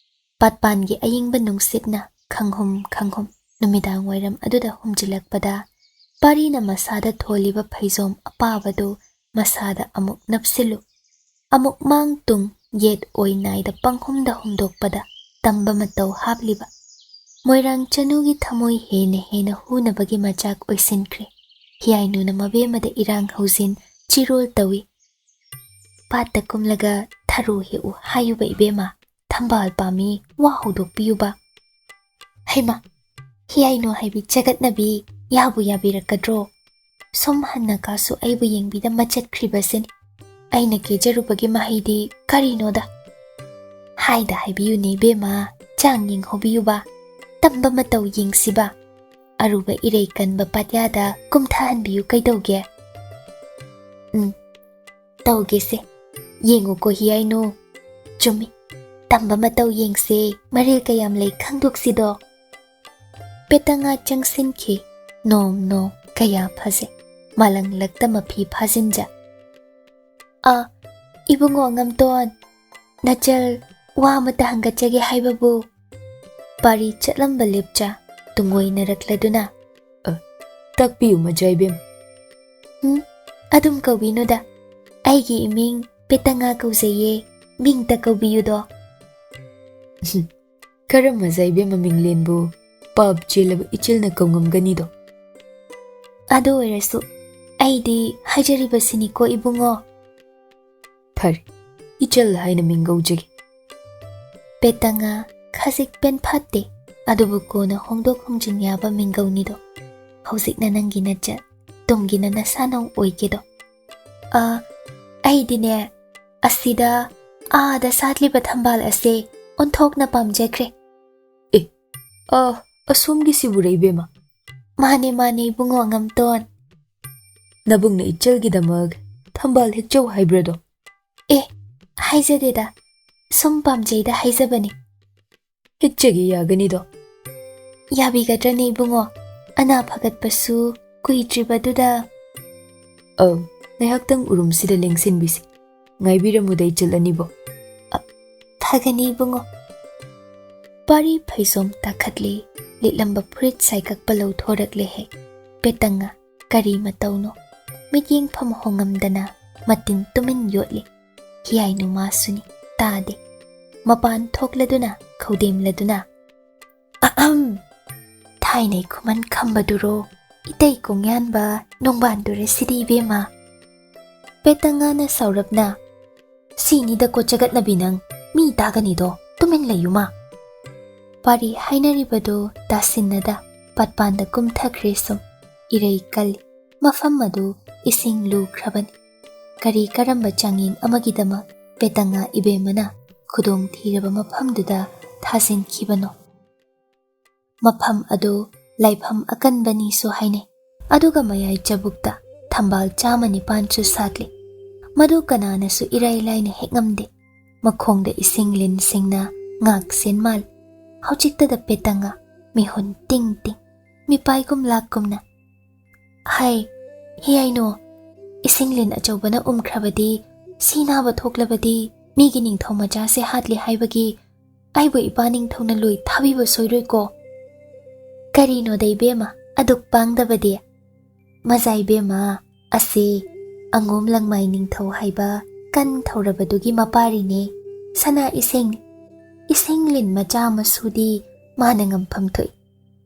ꯄꯥꯠꯄꯥꯟꯒꯤ ꯑꯌꯤꯡꯕ ꯅꯨꯡꯁꯤꯠꯅ ꯈꯪꯍꯨꯝ ꯈꯪꯍꯨꯝ ꯅꯨꯃꯤꯗꯥꯡ ꯋꯥꯏꯔꯝ ꯑꯗꯨꯗ ꯍꯨꯝꯖꯤꯜꯂꯛꯄꯗ ꯄꯥꯔꯤꯅ ꯃꯁꯥꯗ ꯊꯣꯜꯂꯤꯕ ꯐꯩꯖꯣꯝ ꯑꯄꯥꯕꯗꯨ ꯃꯁꯥꯗ ꯑꯃꯨꯛ ꯅꯞꯁꯤꯜꯂꯨ꯫ ꯑꯃꯨꯛ ꯃꯥꯡ ꯇꯨꯡ ꯌꯦꯠ ꯑꯣꯏ ꯅꯥꯏꯗ ꯄꯪꯍꯨꯝꯗ ꯍꯨꯝꯗꯣꯛꯄꯗ ꯇꯝꯕ ꯃꯇꯧ ꯍꯥꯞꯂꯤꯕ ꯃꯣꯏꯔꯥꯡ ꯆꯅꯨꯒꯤ ꯊꯃꯣꯏ ꯍꯦꯟꯅ ꯍꯦꯟꯅ ꯍꯨꯅꯕꯒꯤ ꯃꯆꯥꯛ ꯑꯣꯏꯁꯤꯟꯈ꯭ꯔꯦ꯫ ꯍꯤꯌꯥꯏꯅꯨꯅ ꯃꯕꯦꯝꯃꯗ ꯏꯔꯥꯡ ꯍꯧꯖꯤꯟ ꯆꯤꯔꯣꯜ ꯇꯧꯏ꯫ "ꯄꯥꯠꯇ ꯀꯨꯝꯂꯒ ꯊꯔꯣ ꯍꯦꯛꯎ ꯍꯥꯏꯌꯨꯕ ꯏꯕꯦꯝꯃ, ꯊꯝꯕꯥꯜ ꯄꯥꯝꯃꯤ ꯋꯥ ꯍꯧꯗꯣꯛꯄꯤꯌꯨꯕ"꯫ ꯍꯩꯃ, ꯍꯤꯌꯥꯏꯅꯨ ꯍꯥꯏꯕꯤ ꯆꯒꯠꯅꯕꯤ ꯌꯥꯕꯨ ꯌꯥꯕꯤꯔꯛꯀꯗ꯭ꯔꯣ? ꯁꯨꯝ ꯍꯟꯅ ꯀꯥꯁꯨ ꯑꯩꯕꯨ ꯌꯦꯡꯕꯤꯗ ꯃꯆꯠꯈ꯭ꯔꯤꯕꯁꯤꯅꯤ꯫ ꯑꯩꯅ ꯀꯦꯖꯔꯨꯕꯒꯤ ꯃꯍꯩꯗꯤ ꯀꯔꯤꯅꯣꯗ? ꯍꯥꯏꯗ ꯍꯥꯏꯕꯤꯌꯨꯅꯦ ꯏꯕꯦꯝꯃ, ꯆꯥꯡ ꯌꯦꯡꯍꯧꯕꯤꯌꯨꯕ, ꯇꯝꯕ ꯃꯇꯧ ꯌꯦꯡꯁꯤꯕ꯫ ꯑꯔꯨꯕ ꯏꯔꯩ ꯀꯟꯕ ꯄꯥꯠꯌꯥꯗ ꯀꯨꯝꯊꯍꯟꯕꯤꯌꯨ ꯀꯩꯗꯧꯒꯦ? ꯎꯝ, ꯇꯧꯒꯦꯁꯦ꯫ ꯌꯦꯡꯉꯨꯀꯣ ꯍꯤꯌꯥꯏꯅꯨ꯫ ꯆꯨꯝꯃꯤ, ꯇꯝꯕ ꯃꯇꯧ ꯌꯦꯡꯁꯦ, ꯃꯔꯤꯜ ꯀꯌꯥꯝ ꯂꯩ ꯈꯪꯗꯣꯛꯁꯤꯗꯣ꯫ ꯄꯦꯇꯉꯥ ꯆꯪꯁꯤꯟꯈꯤ꯫ ꯅꯣꯝ ꯅꯣꯝ ꯀꯌꯥ ꯐꯖꯩ꯫ ꯃꯥꯂꯪꯂꯛꯇ ꯃꯐꯤ ꯐꯥꯖꯤꯟꯖ꯫ "ꯑ, ꯏꯕꯨꯡꯉꯣ ꯑꯉꯝꯇꯣꯟ, ꯅꯆꯜ ꯋꯥ ꯑꯃꯇ ꯍꯪꯒꯠꯆꯒꯦ ꯍꯥꯏꯕꯕꯨ"꯫ ꯄꯥꯔꯤ ꯆꯠꯂꯝꯕ ꯂꯦꯞꯆ ꯇꯨꯡꯑꯣꯏꯅꯔꯛꯂꯗꯨꯅ, "ꯑ, ꯇꯥꯛꯄꯤꯌꯨ ꯃꯖꯥ ꯏꯕꯦꯝ, ꯎꯝ, ꯑꯗꯨꯝ ꯀꯧꯕꯤꯅꯨꯗ꯫ ꯑꯩꯒꯤ ꯏꯃꯤꯡ ꯄꯦꯇꯪꯉꯥ ꯀꯧꯖꯩꯌꯦ꯫ ꯃꯤꯡꯇ ꯀꯧꯕꯤꯌꯨꯗꯣ꯫ ꯀꯔꯝꯕ ꯏꯕꯦꯝꯃ ꯃꯤꯡꯂꯦꯟꯕꯨ ꯄꯥꯞ ꯆꯦꯜꯂꯕ ꯏꯆꯜꯅ ꯀꯧꯉꯝꯒꯅꯤꯗꯣ? ꯑꯗꯨ ꯑꯣꯏꯔꯁꯨ ꯑꯩꯗꯤ ꯍꯥꯏꯖꯔꯤꯕꯁꯤꯅꯤꯀꯣ ꯏꯕꯨꯡꯉꯣ꯫ ꯐꯔꯦ, ꯏꯆꯜ ꯍꯥꯏꯅ ꯃꯤꯡꯒꯧꯖꯒꯦ꯫ ꯄꯦꯇꯪꯉꯥ ꯈꯖꯤꯛ ꯄꯦꯟꯐꯥꯠꯇꯦ, ꯑꯗꯨꯕꯨ ꯀꯣꯟꯅ ꯍꯣꯡꯗꯣꯛ ꯍꯣꯡꯖꯤꯟ ꯌꯥꯕ ꯃꯤꯡꯒꯧꯅꯤꯗꯣ꯫ ꯍꯧꯖꯤꯛꯅ ꯅꯪꯒꯤ ꯅꯆꯠ, ꯇꯨꯡꯒꯤꯅ ꯅꯁꯥꯅꯧ ꯑꯣꯏꯒꯦꯗꯣ꯫ ꯑ, ꯑꯩꯗꯤꯅꯦ, ꯑꯁꯤꯗ ꯑꯥꯗ ꯁꯥꯠꯂꯤꯕ ꯊꯝꯕꯥꯜ ꯑꯁꯦ ꯑꯣꯟꯊꯣꯛꯅ ꯄꯥꯝꯖꯈ꯭ꯔꯦ꯫ ꯑꯦ, ꯑ, ꯑꯁꯣꯝꯒꯤꯁꯤꯕꯨꯔ ꯏꯕꯦꯝꯃ? ꯃꯥꯅꯦ, ꯃꯥꯅꯦ, ꯏꯕꯨꯡꯉꯣ ꯑꯉꯝꯇꯣꯟ꯫ ꯅꯕꯨꯡꯅ ꯏꯆꯜꯒꯤꯗꯃꯛ ꯊꯝꯕꯥꯜ ꯍꯦꯛꯆꯧ ꯍꯥꯏꯕ꯭ꯔꯗꯣ? ꯑꯦ, ꯍꯥꯏꯖꯗꯦꯗ, ꯁꯨꯝ ꯄꯥꯝꯖꯩꯗ ꯍꯥꯏꯖꯕꯅꯤ꯫ ꯍꯦꯛꯆꯒꯦ ꯌꯥꯒꯅꯤꯗꯣ? ꯌꯥꯕꯤꯒꯗ꯭ꯔꯅꯦ ꯏꯕꯨꯡꯉꯣ? ꯑꯅꯥ ꯐꯒꯠꯄꯁꯨ ꯀꯨꯏꯗ꯭ꯔꯤꯕꯗꯨꯗ꯫ ꯑ, ꯉꯥꯏꯍꯥꯛꯇꯪ ꯎꯔꯨꯝꯁꯤꯗ ꯂꯦꯡꯁꯤꯟꯕꯤꯁꯤ꯫ ꯉꯥꯏꯕꯤꯔꯝꯃꯨꯗ ꯏꯆꯜ ꯑꯅꯤꯕꯣ꯫ ꯑ, ꯐꯒꯅꯤ ꯏꯕꯨꯡꯉꯣ꯫ ꯄꯥꯔꯤ ꯐꯩꯖꯣꯝ ꯇꯥꯈꯠꯂꯤ, ꯂꯤꯠꯂꯝꯕ ꯐꯨꯔꯤꯠ ꯁꯥꯏꯀꯛꯄ ꯂꯧꯊꯣꯔꯛꯂꯦ ꯍꯦꯛ꯫ ꯄꯦꯇꯪꯉꯥ ꯀꯔꯤ ꯃꯇꯧꯅꯣ? ꯃꯤꯠꯌꯦꯡꯐꯝ ꯍꯣꯡꯉꯝꯗꯅ ꯃꯇꯤꯟ ꯇꯨꯃꯤꯟ ꯌꯣꯠꯂꯤ꯫ ꯍꯤꯌꯥꯏ ꯅꯨꯃꯥꯁꯨꯅꯤ, ꯇꯥꯗꯦ꯫ ꯃꯄꯥꯟ ꯊꯣꯛꯂꯗꯨꯅ, ꯈꯧꯗꯦꯝꯂꯗꯨꯅ, "ꯑꯍꯝ! ꯊꯥꯏꯅꯩ ꯈꯨꯃꯟ ꯈꯝꯕꯗꯨꯔꯣ? ꯏꯇꯩ ꯀꯣꯡꯌꯥꯟꯕ ꯅꯣꯡꯕꯥꯟꯗꯨꯔ ꯁꯤꯗꯤ ꯏꯕꯦꯝꯃ?" ꯄꯦꯇꯪꯉꯥꯅ ꯁꯥꯎꯔꯞꯅ, "ꯁꯤꯅꯤꯗꯀꯣ ꯆꯒꯠꯅꯕꯤ ꯅꯪ, ꯃꯤ ꯇꯥꯒꯅꯤꯗꯣ, ꯇꯨꯃꯤꯟ ꯂꯩꯌꯨꯃ!" ꯄꯥꯔꯤ ꯍꯥꯏꯅꯔꯤꯕꯗꯨ ꯇꯥꯁꯤꯟꯅꯗ ꯄꯥꯠꯄꯥꯟꯗ ꯀꯨꯝꯊꯈ꯭ꯔꯦ ꯁꯨꯝ꯫ ꯏꯔꯩ ꯀꯜꯂꯤ꯫ ꯃꯐꯝ ꯑꯗꯨ ꯏꯁꯤꯡ ꯂꯨꯈ꯭ꯔꯕꯅꯤ꯫ ꯀꯔꯤ ꯀꯔꯝꯕ ꯆꯥꯡꯌꯦꯡ ꯑꯃꯒꯤꯗꯃꯛ ꯄꯦꯇꯪꯉꯥ ꯏꯕꯦꯝꯃꯅ ꯈꯨꯗꯣꯡ ꯊꯤꯔꯕ ꯃꯐꯝꯗꯨꯗ ꯊꯥꯖꯤꯟꯈꯤꯕꯅꯣ? ꯃꯐꯝ ꯑꯗꯨ ꯂꯥꯏꯐꯝ ꯑꯀꯟꯕꯅꯤꯁꯨ ꯍꯥꯏꯅꯩ꯫ ꯑꯗꯨꯒ ꯃꯌꯥꯏ ꯆꯕꯨꯛꯇ ꯊꯝꯕꯥꯜ ꯆꯥꯝꯃ ꯅꯤꯄꯥꯟꯁꯨ ꯁꯥꯠꯂꯤ꯫ ꯃꯗꯨ ꯀꯅꯥꯅꯁꯨ ꯏꯔꯥꯏ ꯂꯥꯏꯅ ꯍꯦꯛ ꯉꯝꯗꯦ꯫ ꯃꯈꯣꯡꯗ ꯏꯁꯤꯡ ꯂꯤꯟꯁꯤꯡꯅ ꯉꯥꯛ ꯁꯦꯟ ꯃꯥꯜꯂꯤ꯫ ꯍꯧꯖꯤꯛꯇꯗ ꯄꯦꯇꯪꯉꯥ ꯃꯤꯍꯨꯟ ꯇꯤꯡ ꯇꯤꯡ, ꯃꯤꯄꯥꯏꯒꯨꯝ ꯂꯥꯛꯀꯨꯝꯅ, "ꯍꯥꯏ, ꯍꯤꯌꯥꯏꯅꯣ, ꯏꯁꯤꯡ ꯂꯤꯟ ꯑꯆꯧꯕꯅ ꯎꯝꯈ꯭ꯔꯕꯗꯤ, ꯁꯤ ꯅꯥꯕ ꯊꯣꯛꯂꯕꯗꯤ, ꯃꯤꯒꯤ ꯅꯤꯡꯊꯧ ꯃꯆꯥꯁꯦ ꯍꯥꯠꯂꯦ ꯍꯥꯏꯕꯒꯤ ꯑꯩꯕꯨ ꯏꯄꯥ ꯅꯤꯡꯊꯧꯅ ꯂꯣꯏ ꯊꯥꯕꯤꯕ ꯁꯣꯏꯔꯣꯏꯀꯣ?" "ꯀꯔꯤꯅꯣꯗ ꯏꯕꯦꯝꯃ, ꯑꯗꯨꯛ ꯄꯥꯡꯗꯕꯗꯤ?" "ꯃꯖꯥ ꯏꯕꯦꯝꯃ, "ꯑꯁꯤ ꯑꯉꯣꯝ ꯂꯪꯃꯥꯏ ꯅꯤꯡꯊꯧ ꯍꯥꯏꯕ ꯀꯟ ꯊꯧꯔꯕꯗꯨꯒꯤ ꯃꯄꯥꯔꯤꯅꯦ꯫ ꯁꯅꯥ ꯏꯁꯤꯡ, ꯏꯁꯤꯡ ꯂꯤꯟ ꯃꯆꯥ ꯃꯁꯨꯗꯤ ꯃꯥꯅ ꯉꯝꯐꯝ ꯊꯣꯛꯏ꯫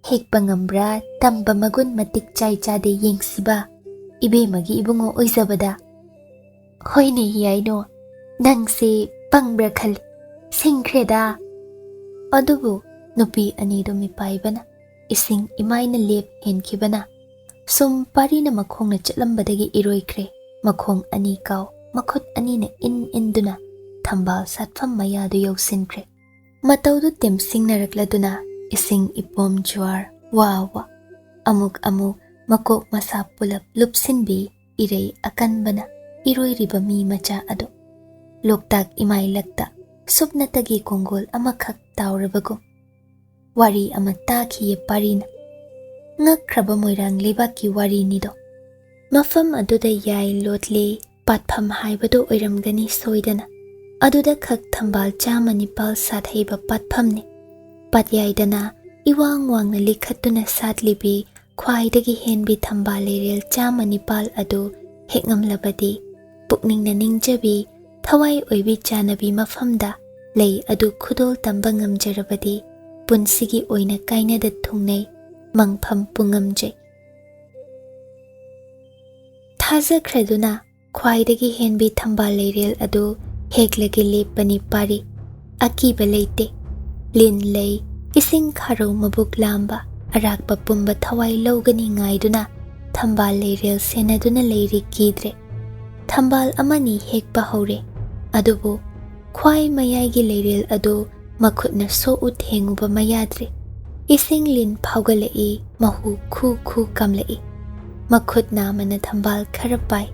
ꯍꯦꯛꯄ ꯉꯝꯕ꯭ꯔꯥ ꯇꯝꯕ ꯃꯒꯨꯟ ꯃꯇꯤꯛ ꯆꯥꯏ ꯆꯥꯗꯦ ꯌꯦꯡꯁꯤꯕ, ꯏꯕꯦꯝꯃꯒꯤ ꯏꯕꯨꯡꯉꯣ ꯑꯣꯏꯖꯕꯗ꯫" "ꯍꯣꯏꯅꯦ ꯍꯤꯌꯥꯏꯅꯣ, ꯅꯪꯁꯦ ꯄꯪꯕ꯭ꯔꯥ ꯈꯜꯂꯤ꯫ ꯁꯤꯡꯈ꯭ꯔꯦꯗ꯫" ꯑꯗꯨꯕꯨ ꯅꯨꯄꯤ ꯑꯅꯤꯗꯨ ꯃꯤꯄꯥꯏꯕꯅ ꯏꯁꯤꯡ ꯏꯃꯥꯏꯅ ꯂꯦꯞ ꯍꯦꯟꯈꯤꯕꯅ ꯁꯨꯝ ꯄꯥꯔꯤꯅ ꯃꯈꯣꯡꯅ ꯆꯠꯂꯝꯕꯗꯒꯤ ꯏꯔꯣꯏꯈ꯭ꯔꯦ꯫ ꯃꯈꯣꯡ ꯑꯅꯤ ꯀꯥꯎ, ꯃꯈꯨꯠ ꯑꯅꯤꯅ ꯏꯟ ꯏꯟꯗꯨꯅ ꯊꯝꯕꯥꯜ ꯁꯥꯠꯐꯝ ꯃꯌꯥꯗꯨ ꯌꯧꯁꯤꯟꯈ꯭ꯔꯦ꯫ ꯃꯇꯧꯗꯨ ꯇꯦꯝꯁꯤꯡꯅꯔꯛꯂꯗꯨꯅ ꯏꯁꯤꯡ ꯏꯄꯣꯝ ꯖ꯭ꯋꯥꯔ ꯋꯥ ꯋꯥ ꯑꯃꯨꯛ ꯑꯃꯨꯛ ꯃꯀꯣꯛ ꯃꯁꯥ ꯄꯨꯂꯞ ꯂꯨꯞꯁꯤꯟꯕꯤ ꯏꯔꯩ ꯑꯀꯟꯕꯅ ꯏꯔꯣꯏꯔꯤꯕ ꯃꯤ ꯃꯆꯥ ꯑꯗꯨ꯫ ꯂꯣꯛꯇꯥꯛ ꯏꯃꯥꯏꯂꯛꯇ ꯁꯨꯞꯅꯇꯒꯤ ꯀꯣꯡꯒꯣꯜ ꯑꯃꯈꯛ ꯇꯥꯎꯔꯕꯒꯨꯝ ꯋꯥꯔꯤ ꯑꯃ ꯇꯥꯈꯤꯌꯦ ꯄꯥꯔꯤꯅ꯫ ꯉꯛꯈ꯭ꯔꯕ ꯃꯣꯏꯔꯥꯡ ꯂꯩꯕꯥꯛꯀꯤ ꯋꯥꯔꯤꯅꯤꯗꯣ꯫ ꯃꯐꯝ ꯑꯗꯨꯗ ꯌꯥꯏ ꯂꯣꯠꯂꯤ ꯄꯥꯠꯐꯝ ꯍꯥꯏꯕꯗꯨ ꯑꯣꯏꯔꯝꯒꯅꯤ ꯁꯣꯏꯗꯅ꯫ ꯑꯗꯨꯗ ꯈꯛ ꯊꯝꯕꯥꯜ ꯆꯥꯝꯃ ꯅꯤꯄꯥꯜ ꯁꯥꯠꯍꯩꯕ ꯄꯥꯠꯐꯝꯅꯤ꯫ ꯄꯥꯠꯌꯥꯏꯗꯅ ꯏꯋꯥꯡ ꯋꯥꯡꯅ ꯂꯤꯈꯠꯇꯨꯅ ꯁꯥꯠꯂꯤꯕꯤ ꯈ꯭ꯋꯥꯏꯗꯒꯤ ꯍꯦꯟꯕꯤ ꯊꯝꯕꯥꯜ ꯂꯩꯔꯦꯜ ꯆꯥꯝꯃ ꯅꯤꯄꯥꯜ ꯑꯗꯨ ꯍꯦꯛꯉꯝꯂꯕꯗꯤ, ꯄꯨꯛꯅꯤꯡꯅ ꯅꯤꯡꯖꯕꯤ, ꯊꯋꯥꯏ ꯑꯣꯏꯕꯤ ꯆꯥꯟꯅꯕꯤ ꯃꯐꯝꯗ ꯂꯩ ꯑꯗꯨ ꯈꯨꯗꯣꯜ ꯇꯝꯕ ꯉꯝꯖꯔꯕꯗꯤ, ꯄꯨꯟꯁꯤꯒꯤ ꯑꯣꯏꯅ ꯀꯥꯏꯅꯗ ꯊꯨꯡꯅꯩ ꯃꯪꯐꯝ ꯄꯨꯡꯉꯝꯖꯩ꯫ ꯊꯥꯖꯈ꯭ꯔꯗꯨꯅ ꯈ꯭ꯋꯥꯏꯗꯒꯤ ꯍꯦꯟꯕꯤ ꯊꯝꯕꯥꯜ ꯂꯩꯔꯦꯜ ꯑꯗꯨ ꯍꯦꯛꯂꯒꯦ ꯂꯦꯞꯄꯅꯤ ꯄꯥꯔꯤ꯫ ꯑꯀꯤꯕ ꯂꯩꯇꯦ꯫ ꯂꯤꯟ ꯂꯩ, ꯏꯁꯤꯡ ꯈꯥꯔꯧ ꯃꯕꯨꯛ ꯂꯥꯝꯕ, ꯑꯔꯥꯛꯄ ꯄꯨꯝꯕ ꯊꯋꯥꯏ ꯂꯧꯒꯅꯤ ꯉꯥꯏꯗꯨꯅ ꯊꯝꯕꯥꯜ ꯂꯩꯔꯦꯜ ꯁꯦꯟꯅꯗꯨꯅ ꯂꯩꯔꯤ ꯀꯤꯗ꯭ꯔꯦ꯫ ꯊꯝꯕꯥꯜ ꯑꯃꯅꯤ ꯍꯦꯛꯄ ꯍꯧꯔꯦ꯫ ꯑꯗꯨꯕꯨ ꯈ꯭ꯋꯥꯏ ꯃꯌꯥꯏꯒꯤ ꯂꯩꯔꯦꯜ ꯑꯗꯨ ꯃꯈꯨꯠꯅ ꯁꯣꯛꯎ ꯊꯦꯡꯉꯨꯕ ꯃꯌꯥꯗ꯭ꯔꯦ꯫ ꯏꯁꯤꯡ ꯂꯤꯟ ꯐꯥꯎꯒꯠꯂꯛꯏ, ꯃꯍꯨ ꯈꯨ ꯈꯨ ꯀꯝꯂꯛꯏ꯫ ꯃꯈꯨꯠ ꯅꯥꯝꯃꯅ ꯊꯝꯕꯥꯜ ꯈꯔ ꯄꯥꯏ꯫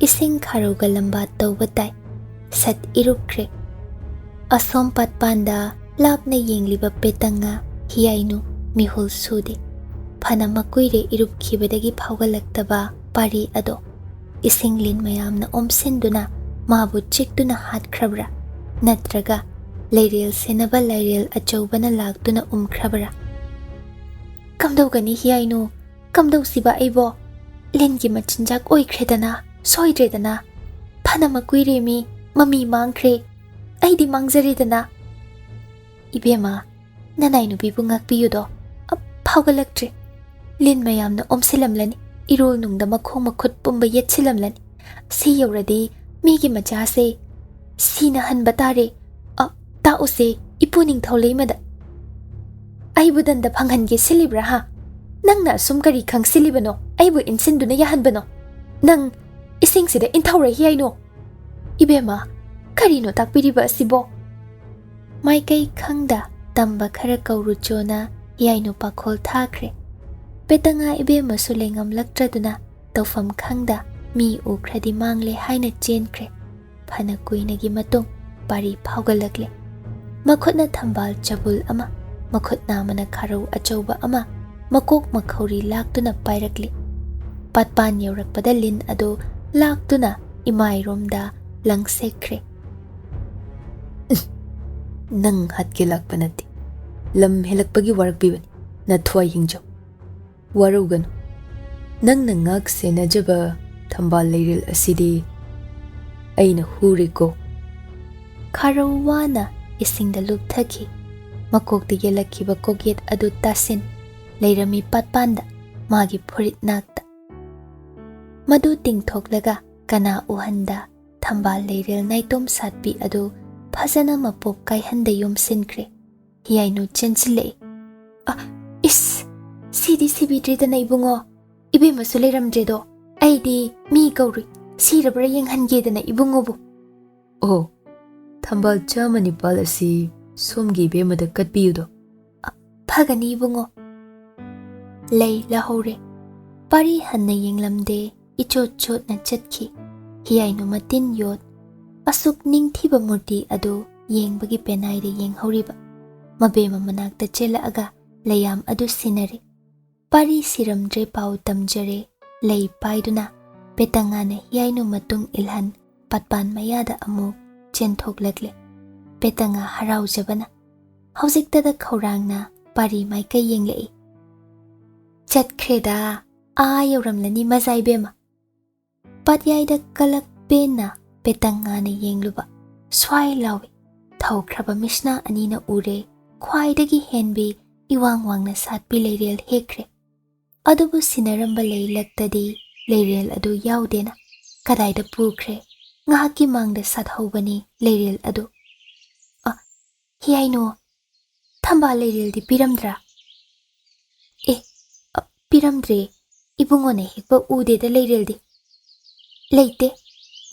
ꯏꯁꯤꯡ ꯈꯥꯔꯧꯒ ꯂꯝꯕꯥ ꯇꯧꯕ ꯇꯥꯏ꯫ ꯁꯠ ꯏꯔꯨꯞꯈ꯭ꯔꯦ꯫ ꯑꯁꯣꯝ ꯄꯥꯠꯄꯥꯟꯗ ꯂꯥꯞꯅ ꯌꯦꯡꯂꯤꯕ ꯄꯦꯇꯪꯉ ꯍꯤꯌꯥꯏꯅꯨ ꯃꯤꯍꯨꯜ ꯁꯨꯗꯦ꯫ ꯐꯅ ꯃꯀꯨꯏꯔꯦ ꯏꯔꯨꯞꯈꯤꯕꯗꯒꯤ ꯐꯥꯎꯒꯠꯂꯛꯇꯕ ꯄꯥꯔꯤ ꯑꯗꯣ꯫ ꯏꯁꯤꯡ ꯂꯤꯟ ꯃꯌꯥꯝꯅ ꯑꯣꯝꯁꯤꯟꯗꯨꯅ ꯃꯥꯕꯨ ꯆꯤꯛꯇꯨꯅ ꯍꯥꯠꯈ꯭ꯔꯕ꯭ꯔꯥ? ꯅꯠꯇ꯭ꯔꯒ ꯂꯩꯔꯦꯜ ꯁꯦꯟꯅꯕ ꯂꯩꯔꯦꯜ ꯑꯆꯧꯕꯅ ꯂꯥꯛꯇꯨꯅ ꯎꯝꯈ꯭ꯔꯕ꯭ꯔꯥ? "ꯀꯝꯗꯧꯒꯅꯤ ꯍꯤꯌꯥꯏꯅꯨ? ꯀꯝꯗꯧꯁꯤꯕ ꯑꯩꯕꯣ?" ꯂꯤꯟꯒꯤ ꯃꯆꯤꯟꯖꯥꯛ ꯑꯣꯏꯈ꯭ꯔꯦꯗꯅ, ꯁꯣꯏꯗ꯭ꯔꯦꯗꯅ꯫ ꯐꯅ ꯃꯀꯨꯏꯔꯦ ꯃꯤ, ꯃꯃꯤ ꯃꯥꯡꯈ꯭ꯔꯦ, ꯑꯩꯗꯤ ꯃꯥꯡꯖꯔꯦꯗꯅ꯫ ꯏꯕꯦꯝꯃ, ꯅꯅꯥꯏ ꯅꯨꯄꯤꯕꯨ ꯉꯥꯛꯄꯤꯌꯨꯗꯣ꯫ ꯑ, ꯐꯥꯎꯒꯠꯂꯛꯇ꯭ꯔꯦ꯫ ꯂꯤꯟ ꯃꯌꯥꯝꯅ ꯑꯣꯝꯁꯤꯜꯂꯝꯂꯅꯤ, ꯏꯔꯣꯜ ꯅꯨꯡꯗ ꯃꯈꯣꯡ ꯃꯈꯨꯠ ꯄꯨꯝꯕ ꯌꯦꯠꯁꯤꯜꯂꯝꯂꯅꯤ꯫ ꯁꯤ ꯌꯧꯔꯗꯤ ꯃꯤꯒꯤ ꯃꯆꯥꯁꯦ ꯁꯤꯅ ꯍꯟꯕ ꯇꯥꯔꯦ꯫ ꯑ, ꯇꯥꯛꯎꯁꯦ, ꯏꯄꯨ ꯅꯤꯡꯊꯧ ꯂꯩꯃꯗ꯫ ꯑꯩꯕꯨ ꯗꯟꯗ ꯐꯪꯍꯟꯒꯦ ꯁꯤꯜꯂꯤꯕ꯭ꯔꯥ ꯍꯥ? ꯅꯪꯅ ꯑꯁꯨꯝ ꯀꯔꯤ ꯈꯪꯁꯤꯜꯂꯤꯕꯅꯣ? ꯑꯩꯕꯨ ꯏꯟꯁꯤꯟꯗꯨꯅ ꯌꯥꯍꯟꯕꯅꯣ? ꯅꯪ ꯏꯁꯤꯡꯁꯤꯗ ꯏꯟꯊꯧꯔ ꯍꯤꯌꯥꯏꯅꯣ꯫ ꯏꯕꯦꯝꯃ, ꯀꯔꯤꯅꯣ ꯇꯥꯛꯄꯤꯔꯤꯕ ꯑꯁꯤꯕꯣ? ꯃꯥꯏꯀꯩ ꯈꯪꯗ ꯇꯝꯕ ꯈꯔ ꯀꯧꯔꯨꯆꯣꯅ ꯍꯤꯌꯥꯏꯅꯨ ꯄꯥꯈꯣꯜ ꯊꯥꯈ꯭ꯔꯦ꯫ ꯄꯦꯇꯉꯥ ꯏꯕꯦꯝꯃꯁꯨ ꯂꯩꯉꯝꯂꯛꯇ꯭ꯔꯗꯨꯅ ꯇꯧꯐꯝ ꯈꯪꯗ ꯃꯤ ꯎꯈ꯭ꯔꯗꯤ ꯃꯥꯡꯂꯦ ꯍꯥꯏꯅ ꯆꯦꯟꯈ꯭ꯔꯦ꯫ ꯐꯅ ꯀꯨꯏꯅꯒꯤ ꯃꯇꯨꯡ ꯄꯥꯔꯤ ꯐꯥꯎꯒꯠꯂꯛꯂꯦ꯫ ꯃꯈꯨꯠꯅ ꯊꯝꯕꯥꯜ ꯆꯕꯨꯜ ꯑꯃ, ꯃꯈꯨꯠ ꯅꯥꯝꯃꯅ ꯈꯥꯔꯧ ꯑꯆꯧꯕ ꯑꯃ, ꯃꯀꯣꯛ ꯃꯈꯧꯔꯤ ꯂꯥꯛꯇꯨꯅ ꯄꯥꯏꯔꯛꯂꯤ꯫ ꯄꯥꯠꯄꯥꯟ ꯌꯧꯔꯛꯄꯗ ꯂꯤꯟ ꯑꯗꯨ ꯂꯥꯛꯇꯨꯅ ꯏꯃꯥꯏꯔꯣꯝꯗ ꯂꯪꯁꯦꯛꯈ꯭ꯔꯦ꯫ "ꯅꯪ ꯍꯥꯠꯀꯦ ꯂꯥꯛꯄ ꯅꯠꯇꯦ, ꯂꯝ ꯍꯦꯜꯂꯛꯄꯒꯤ ꯋꯥꯔꯛꯄꯤꯕꯅꯤ꯫ ꯅꯊ꯭ꯋꯥꯏ ꯍꯤꯡꯖꯧ, ꯋꯥꯔꯧꯒꯅꯨ꯫ ꯅꯪꯅ ꯉꯥꯛ ꯁꯦꯟꯅꯖꯕ ꯊꯝꯕꯥꯜ ꯂꯩꯔꯦꯜ ꯑꯁꯤꯗꯤ ꯑꯩꯅ ꯍꯨꯔꯦꯀꯣ꯫" ꯈꯥꯔꯧ ꯋꯥꯅ ꯏꯁꯤꯡꯗ ꯂꯨꯞꯊꯈꯤ꯫ ꯃꯀꯣꯛꯇ ꯌꯦꯜꯂꯛꯈꯤꯕ ꯀꯣꯛꯌꯦꯠ ꯑꯗꯨ ꯇꯥꯁꯤꯟ ꯂꯩꯔꯝꯃꯤ ꯄꯥꯠꯄꯥꯟꯗ, ꯃꯥꯒꯤ ꯐꯨꯔꯤꯠ ꯅꯥꯛꯇ꯫ ꯃꯗꯨ ꯇꯤꯡꯊꯣꯛꯂꯒ ꯀꯅꯥ ꯎꯍꯟꯗ ꯊꯝꯕꯥꯜ ꯂꯩꯔꯦꯜ ꯅꯥꯏꯇꯣꯝ ꯁꯥꯠꯄꯤ ꯑꯗꯨ ꯐꯖꯅ ꯃꯄꯣꯞ ꯀꯥꯏꯍꯟꯗ ꯌꯣꯝꯁꯤꯟꯈ꯭ꯔꯦ꯫ ꯍꯤꯌꯥꯏꯅꯨ ꯆꯦꯟꯁꯤꯜꯂꯛꯏ꯫ "ꯑ, ꯏꯁ! ꯁꯤꯗꯤ ꯁꯤꯕꯤꯗ꯭ꯔꯦꯗꯅ ꯏꯕꯨꯡꯉꯣ꯫ ꯏꯕꯦꯝꯃꯁꯨ ꯂꯩꯔꯝꯗ꯭ꯔꯦꯗꯣ꯫ ꯑꯩꯗꯤ ꯃꯤ ꯀꯧꯔꯨꯏ, ꯁꯤꯔꯕ꯭ꯔꯥ ꯌꯦꯡꯍꯟꯒꯦꯗꯅ ꯏꯕꯨꯡꯉꯣꯕꯨ꯫" "ꯑꯣ, ꯊꯝꯕꯥꯜ ꯆꯥꯝꯃ ꯅꯤꯄꯥꯜ ꯑꯁꯤ ꯁꯣꯝꯒꯤ ꯏꯕꯦꯝꯃꯗ ꯀꯠꯄꯤꯌꯨꯗꯣ꯫" "ꯑ, ꯐꯒꯅꯤ ꯏꯕꯨꯡꯉꯣ꯫" ꯂꯩ ꯂꯧꯍꯧꯔꯦ꯫ ꯄꯥꯔꯤ ꯍꯟꯅ ꯌꯦꯡꯂꯝꯗꯦ, ꯏꯆꯣꯠ ꯆꯣꯠꯅ ꯆꯠꯈꯤ꯫ ꯍꯤꯌꯥꯏꯅꯨ ꯃꯇꯤꯟ ꯌꯣꯠ ꯑꯁꯨꯛ ꯅꯤꯡꯊꯤꯕ ꯃꯨꯔꯇꯤ ꯑꯗꯨ ꯌꯦꯡꯕꯒꯤ ꯄꯦꯅꯥꯏꯗ ꯌꯦꯡꯍꯧꯔꯤꯕ ꯃꯕꯦꯝꯃ ꯃꯅꯥꯛꯇ ꯆꯦꯜꯂꯛꯑꯒ ꯂꯩꯌꯥꯝ ꯑꯗꯨ ꯁꯤꯟꯅꯔꯦ꯫ ꯄꯥꯔꯤ ꯁꯤꯔꯝꯗ꯭ꯔꯦ ꯄꯥꯎ ꯇꯝꯖꯔꯦ꯫ ꯂꯩ ꯄꯥꯏꯗꯨꯅ ꯄꯦꯇꯉꯥꯅ ꯍꯤꯌꯥꯏꯅꯨ ꯃꯇꯨꯡ ꯏꯜꯍꯟ ꯄꯥꯠꯄꯥꯟ ꯃꯌꯥꯗ ꯑꯃꯨꯛ ꯆꯦꯟꯊꯣꯛꯂꯛꯂꯦ꯫ ꯄꯦꯇꯉꯥ ꯍꯔꯥꯎꯖꯕꯅ ꯍꯧꯖꯤꯛꯇꯗ ꯈꯧꯔꯥꯡꯅ ꯄꯥꯔꯤ ꯃꯥꯏꯀꯩ ꯌꯦꯡꯂꯛꯏ꯫ "ꯆꯠꯈ꯭ꯔꯦꯗ, ꯑꯥ ꯌꯧꯔꯝꯂꯅꯤ ꯃꯖꯥ ꯏꯕꯦꯝꯃ꯫ ꯄꯥꯠꯌꯥꯏꯗ ꯀꯂꯛ ꯄꯦꯟꯅ ꯄꯦꯇꯪꯉꯥꯅ ꯌꯦꯡꯂꯨꯕ꯫ ꯁ꯭ꯋꯥꯏ ꯂꯥꯎꯏ꯫ ꯊꯧꯈ꯭ꯔꯕ ꯃꯤꯁꯅꯥ ꯑꯅꯤꯅ ꯎꯔꯦ, ꯈ꯭ꯋꯥꯏꯗꯒꯤ ꯍꯦꯟꯕꯤ ꯏꯋꯥꯡ ꯋꯥꯡꯅ ꯁꯥꯠꯄꯤ ꯂꯩꯔꯦꯜ ꯍꯦꯛꯈ꯭ꯔꯦ꯫ ꯑꯗꯨꯕꯨ ꯁꯤꯟꯅꯔꯝꯕ ꯂꯩꯂꯛꯇꯗꯤ ꯂꯩꯔꯦꯜ ꯑꯗꯨ ꯌꯥꯎꯗꯦꯅ꯫ ꯀꯗꯥꯏꯗ ꯄꯨꯈ꯭ꯔꯦ? ꯉꯥꯏꯍꯥꯛꯀꯤ ꯃꯥꯡꯗ ꯁꯥꯠꯍꯧꯕꯅꯤ ꯂꯩꯔꯦꯜ ꯑꯗꯨ꯫ ꯑ, ꯍꯤꯌꯥꯏꯅꯨ, ꯊꯝꯕꯥꯜ ꯂꯩꯔꯦꯜꯗꯤ ꯄꯤꯔꯝꯗ꯭ꯔꯥ? ꯑꯦ, ꯑ, ꯄꯤꯔꯝꯗ꯭ꯔꯦ꯫ ꯏꯕꯨꯡꯉꯣꯅ ꯍꯦꯛꯄ ꯎꯗꯦꯗ ꯂꯩꯔꯦꯜꯗꯤ꯫ ꯂꯩꯇꯦ꯫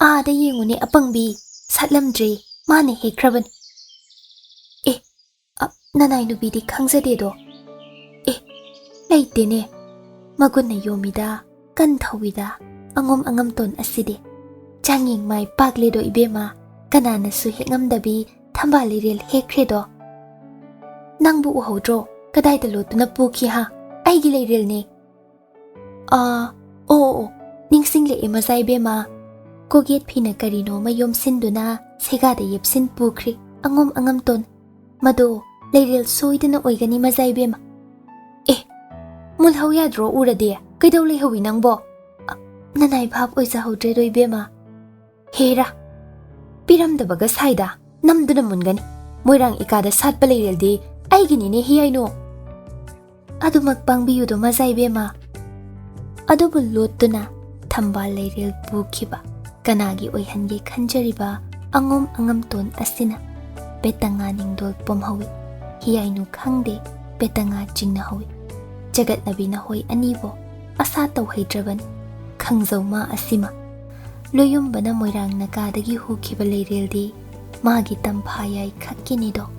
ꯑꯥꯗ ꯌꯦꯡꯉꯨꯅꯦ ꯑꯄꯪꯕꯤ, ꯁꯥꯠꯂꯝꯗ꯭ꯔꯦ, ꯃꯥꯅ ꯍꯦꯛꯈ꯭ꯔꯕꯅꯤ꯫ ꯑꯦ, ꯑ, ꯅꯅꯥꯏ ꯅꯨꯄꯤꯗꯤ ꯈꯪꯖꯗꯦꯗꯣ꯫ ꯑꯦ, ꯂꯩꯇꯦꯅꯦ꯫ ꯃꯒꯨꯟꯅ ꯌꯣꯝꯃꯤꯗ, ꯀꯟ ꯊꯧꯏꯗ, ꯑꯉꯣꯝ ꯑꯉꯝꯇꯣꯟ ꯑꯁꯤꯗꯤ꯫ ꯆꯥꯡꯌꯦꯡ ꯃꯥꯏ ꯄꯥꯛꯂꯦꯗꯣ ꯏꯕꯦꯝꯃ, ꯀꯅꯥꯅꯁꯨ ꯍꯦꯛꯉꯝꯗꯕꯤ ꯊꯝꯕꯥꯜ ꯂꯩꯔꯦꯜ ꯍꯦꯛꯈ꯭ꯔꯦꯗꯣ꯫ ꯅꯪꯕꯨ ꯎꯍꯧꯗ꯭ꯔꯣ? ꯀꯗꯥꯏꯗ ꯂꯣꯠꯇꯨꯅ ꯄꯨꯈꯤ ꯍꯥ? ꯑꯩꯒꯤ ꯂꯩꯔꯦꯜꯅꯦ꯫ ꯑꯥ, ꯑꯣ, ꯑꯣ, ꯑꯣ, ꯅꯤꯡꯁꯤꯡꯂꯛꯑꯦ ꯃꯖꯥ ꯏꯕꯦꯝꯃ꯫ ꯀꯣꯒꯦꯠ ꯐꯤꯅ ꯀꯔꯤꯅꯣ ꯑꯃ ꯌꯣꯝꯁꯤꯟꯗꯨꯅ ꯁꯦꯒꯥꯗ ꯌꯦꯞꯁꯤꯟ ꯄꯨꯈ꯭ꯔꯦ꯫ ꯑꯉꯣꯝ ꯑꯉꯝꯇꯣꯟ꯫ ꯃꯗꯣ ꯂꯩꯔꯦꯜ ꯁꯣꯏꯗꯅ ꯑꯣꯏꯒꯅꯤ ꯃꯖꯥ ꯏꯕꯦꯝꯃ꯫ ꯑꯦ, ꯃꯨꯜꯍꯧ ꯌꯥꯗ꯭ꯔꯣ ꯎꯔꯗꯤ? ꯀꯩꯗꯧ ꯂꯩꯍꯧꯏ ꯅꯪꯕꯣ? ꯑ, ꯅꯅꯥꯏ ꯚꯥꯞ ꯑꯣꯏꯖꯍꯧꯗ꯭ꯔꯦꯗꯣ ꯏꯕꯦꯝꯃ꯫ ꯍꯦꯔꯥ, ꯄꯤꯔꯝꯗꯕꯒ ꯁꯥꯏꯗ, ꯅꯝꯗꯨꯅ ꯃꯨꯟꯒꯅꯤ꯫ ꯃꯣꯏꯔꯥꯡ ꯏꯀꯥꯗ ꯁꯥꯠꯄ ꯂꯩꯔꯦꯜꯗꯤ ꯑꯩꯒꯤꯅꯤꯅꯦ ꯍꯤꯌꯥꯏꯅꯨ꯫ ꯑꯗꯨꯃꯛ ꯄꯥꯡꯕꯤꯌꯨꯗꯣ ꯃꯖꯥ ꯏꯕꯦꯝꯃ꯫ ꯑꯗꯨꯕꯨ ꯂꯣꯠꯇꯨꯅ ꯊꯝꯕꯥꯜ ꯂꯩꯔꯦꯜ ꯄꯨꯈꯤꯕ ꯀꯅꯥꯒꯤ ꯑꯣꯏꯍꯟꯒꯦ ꯈꯟꯖꯔꯤꯕ ꯑꯉꯣꯝ ꯑꯉꯝꯇꯣꯟ ꯑꯁꯤꯅ ꯄꯦꯇꯪꯉꯥ ꯅꯤꯡꯗꯣꯜ ꯄꯣꯝꯍꯧꯏ꯫ ꯍꯤꯌꯥꯏꯅꯨ ꯈꯪꯗꯦ, ꯄꯦꯇꯪꯉꯥ ꯆꯤꯡꯅꯍꯧꯏ꯫ ꯖꯒꯠꯅꯕꯤ ꯅꯈꯣꯏ ꯑꯅꯤꯕꯨ ꯑꯁꯥ ꯇꯧꯍꯩꯗ꯭ꯔꯕꯅꯤ꯫ ꯈꯪꯖꯧ ꯃꯥ ꯑꯁꯤꯃ꯫ ꯂꯣꯌꯨꯝꯕꯅ ꯃꯣꯏꯔꯥꯡ ꯅꯀꯥꯗꯒꯤ ꯍꯨꯈꯤꯕ ꯂꯩꯔꯦꯜꯗꯤ ꯃꯥꯒꯤ ꯇꯝꯐꯥ ꯌꯥꯏ ꯈꯛꯀꯤꯅꯤꯗꯣ꯫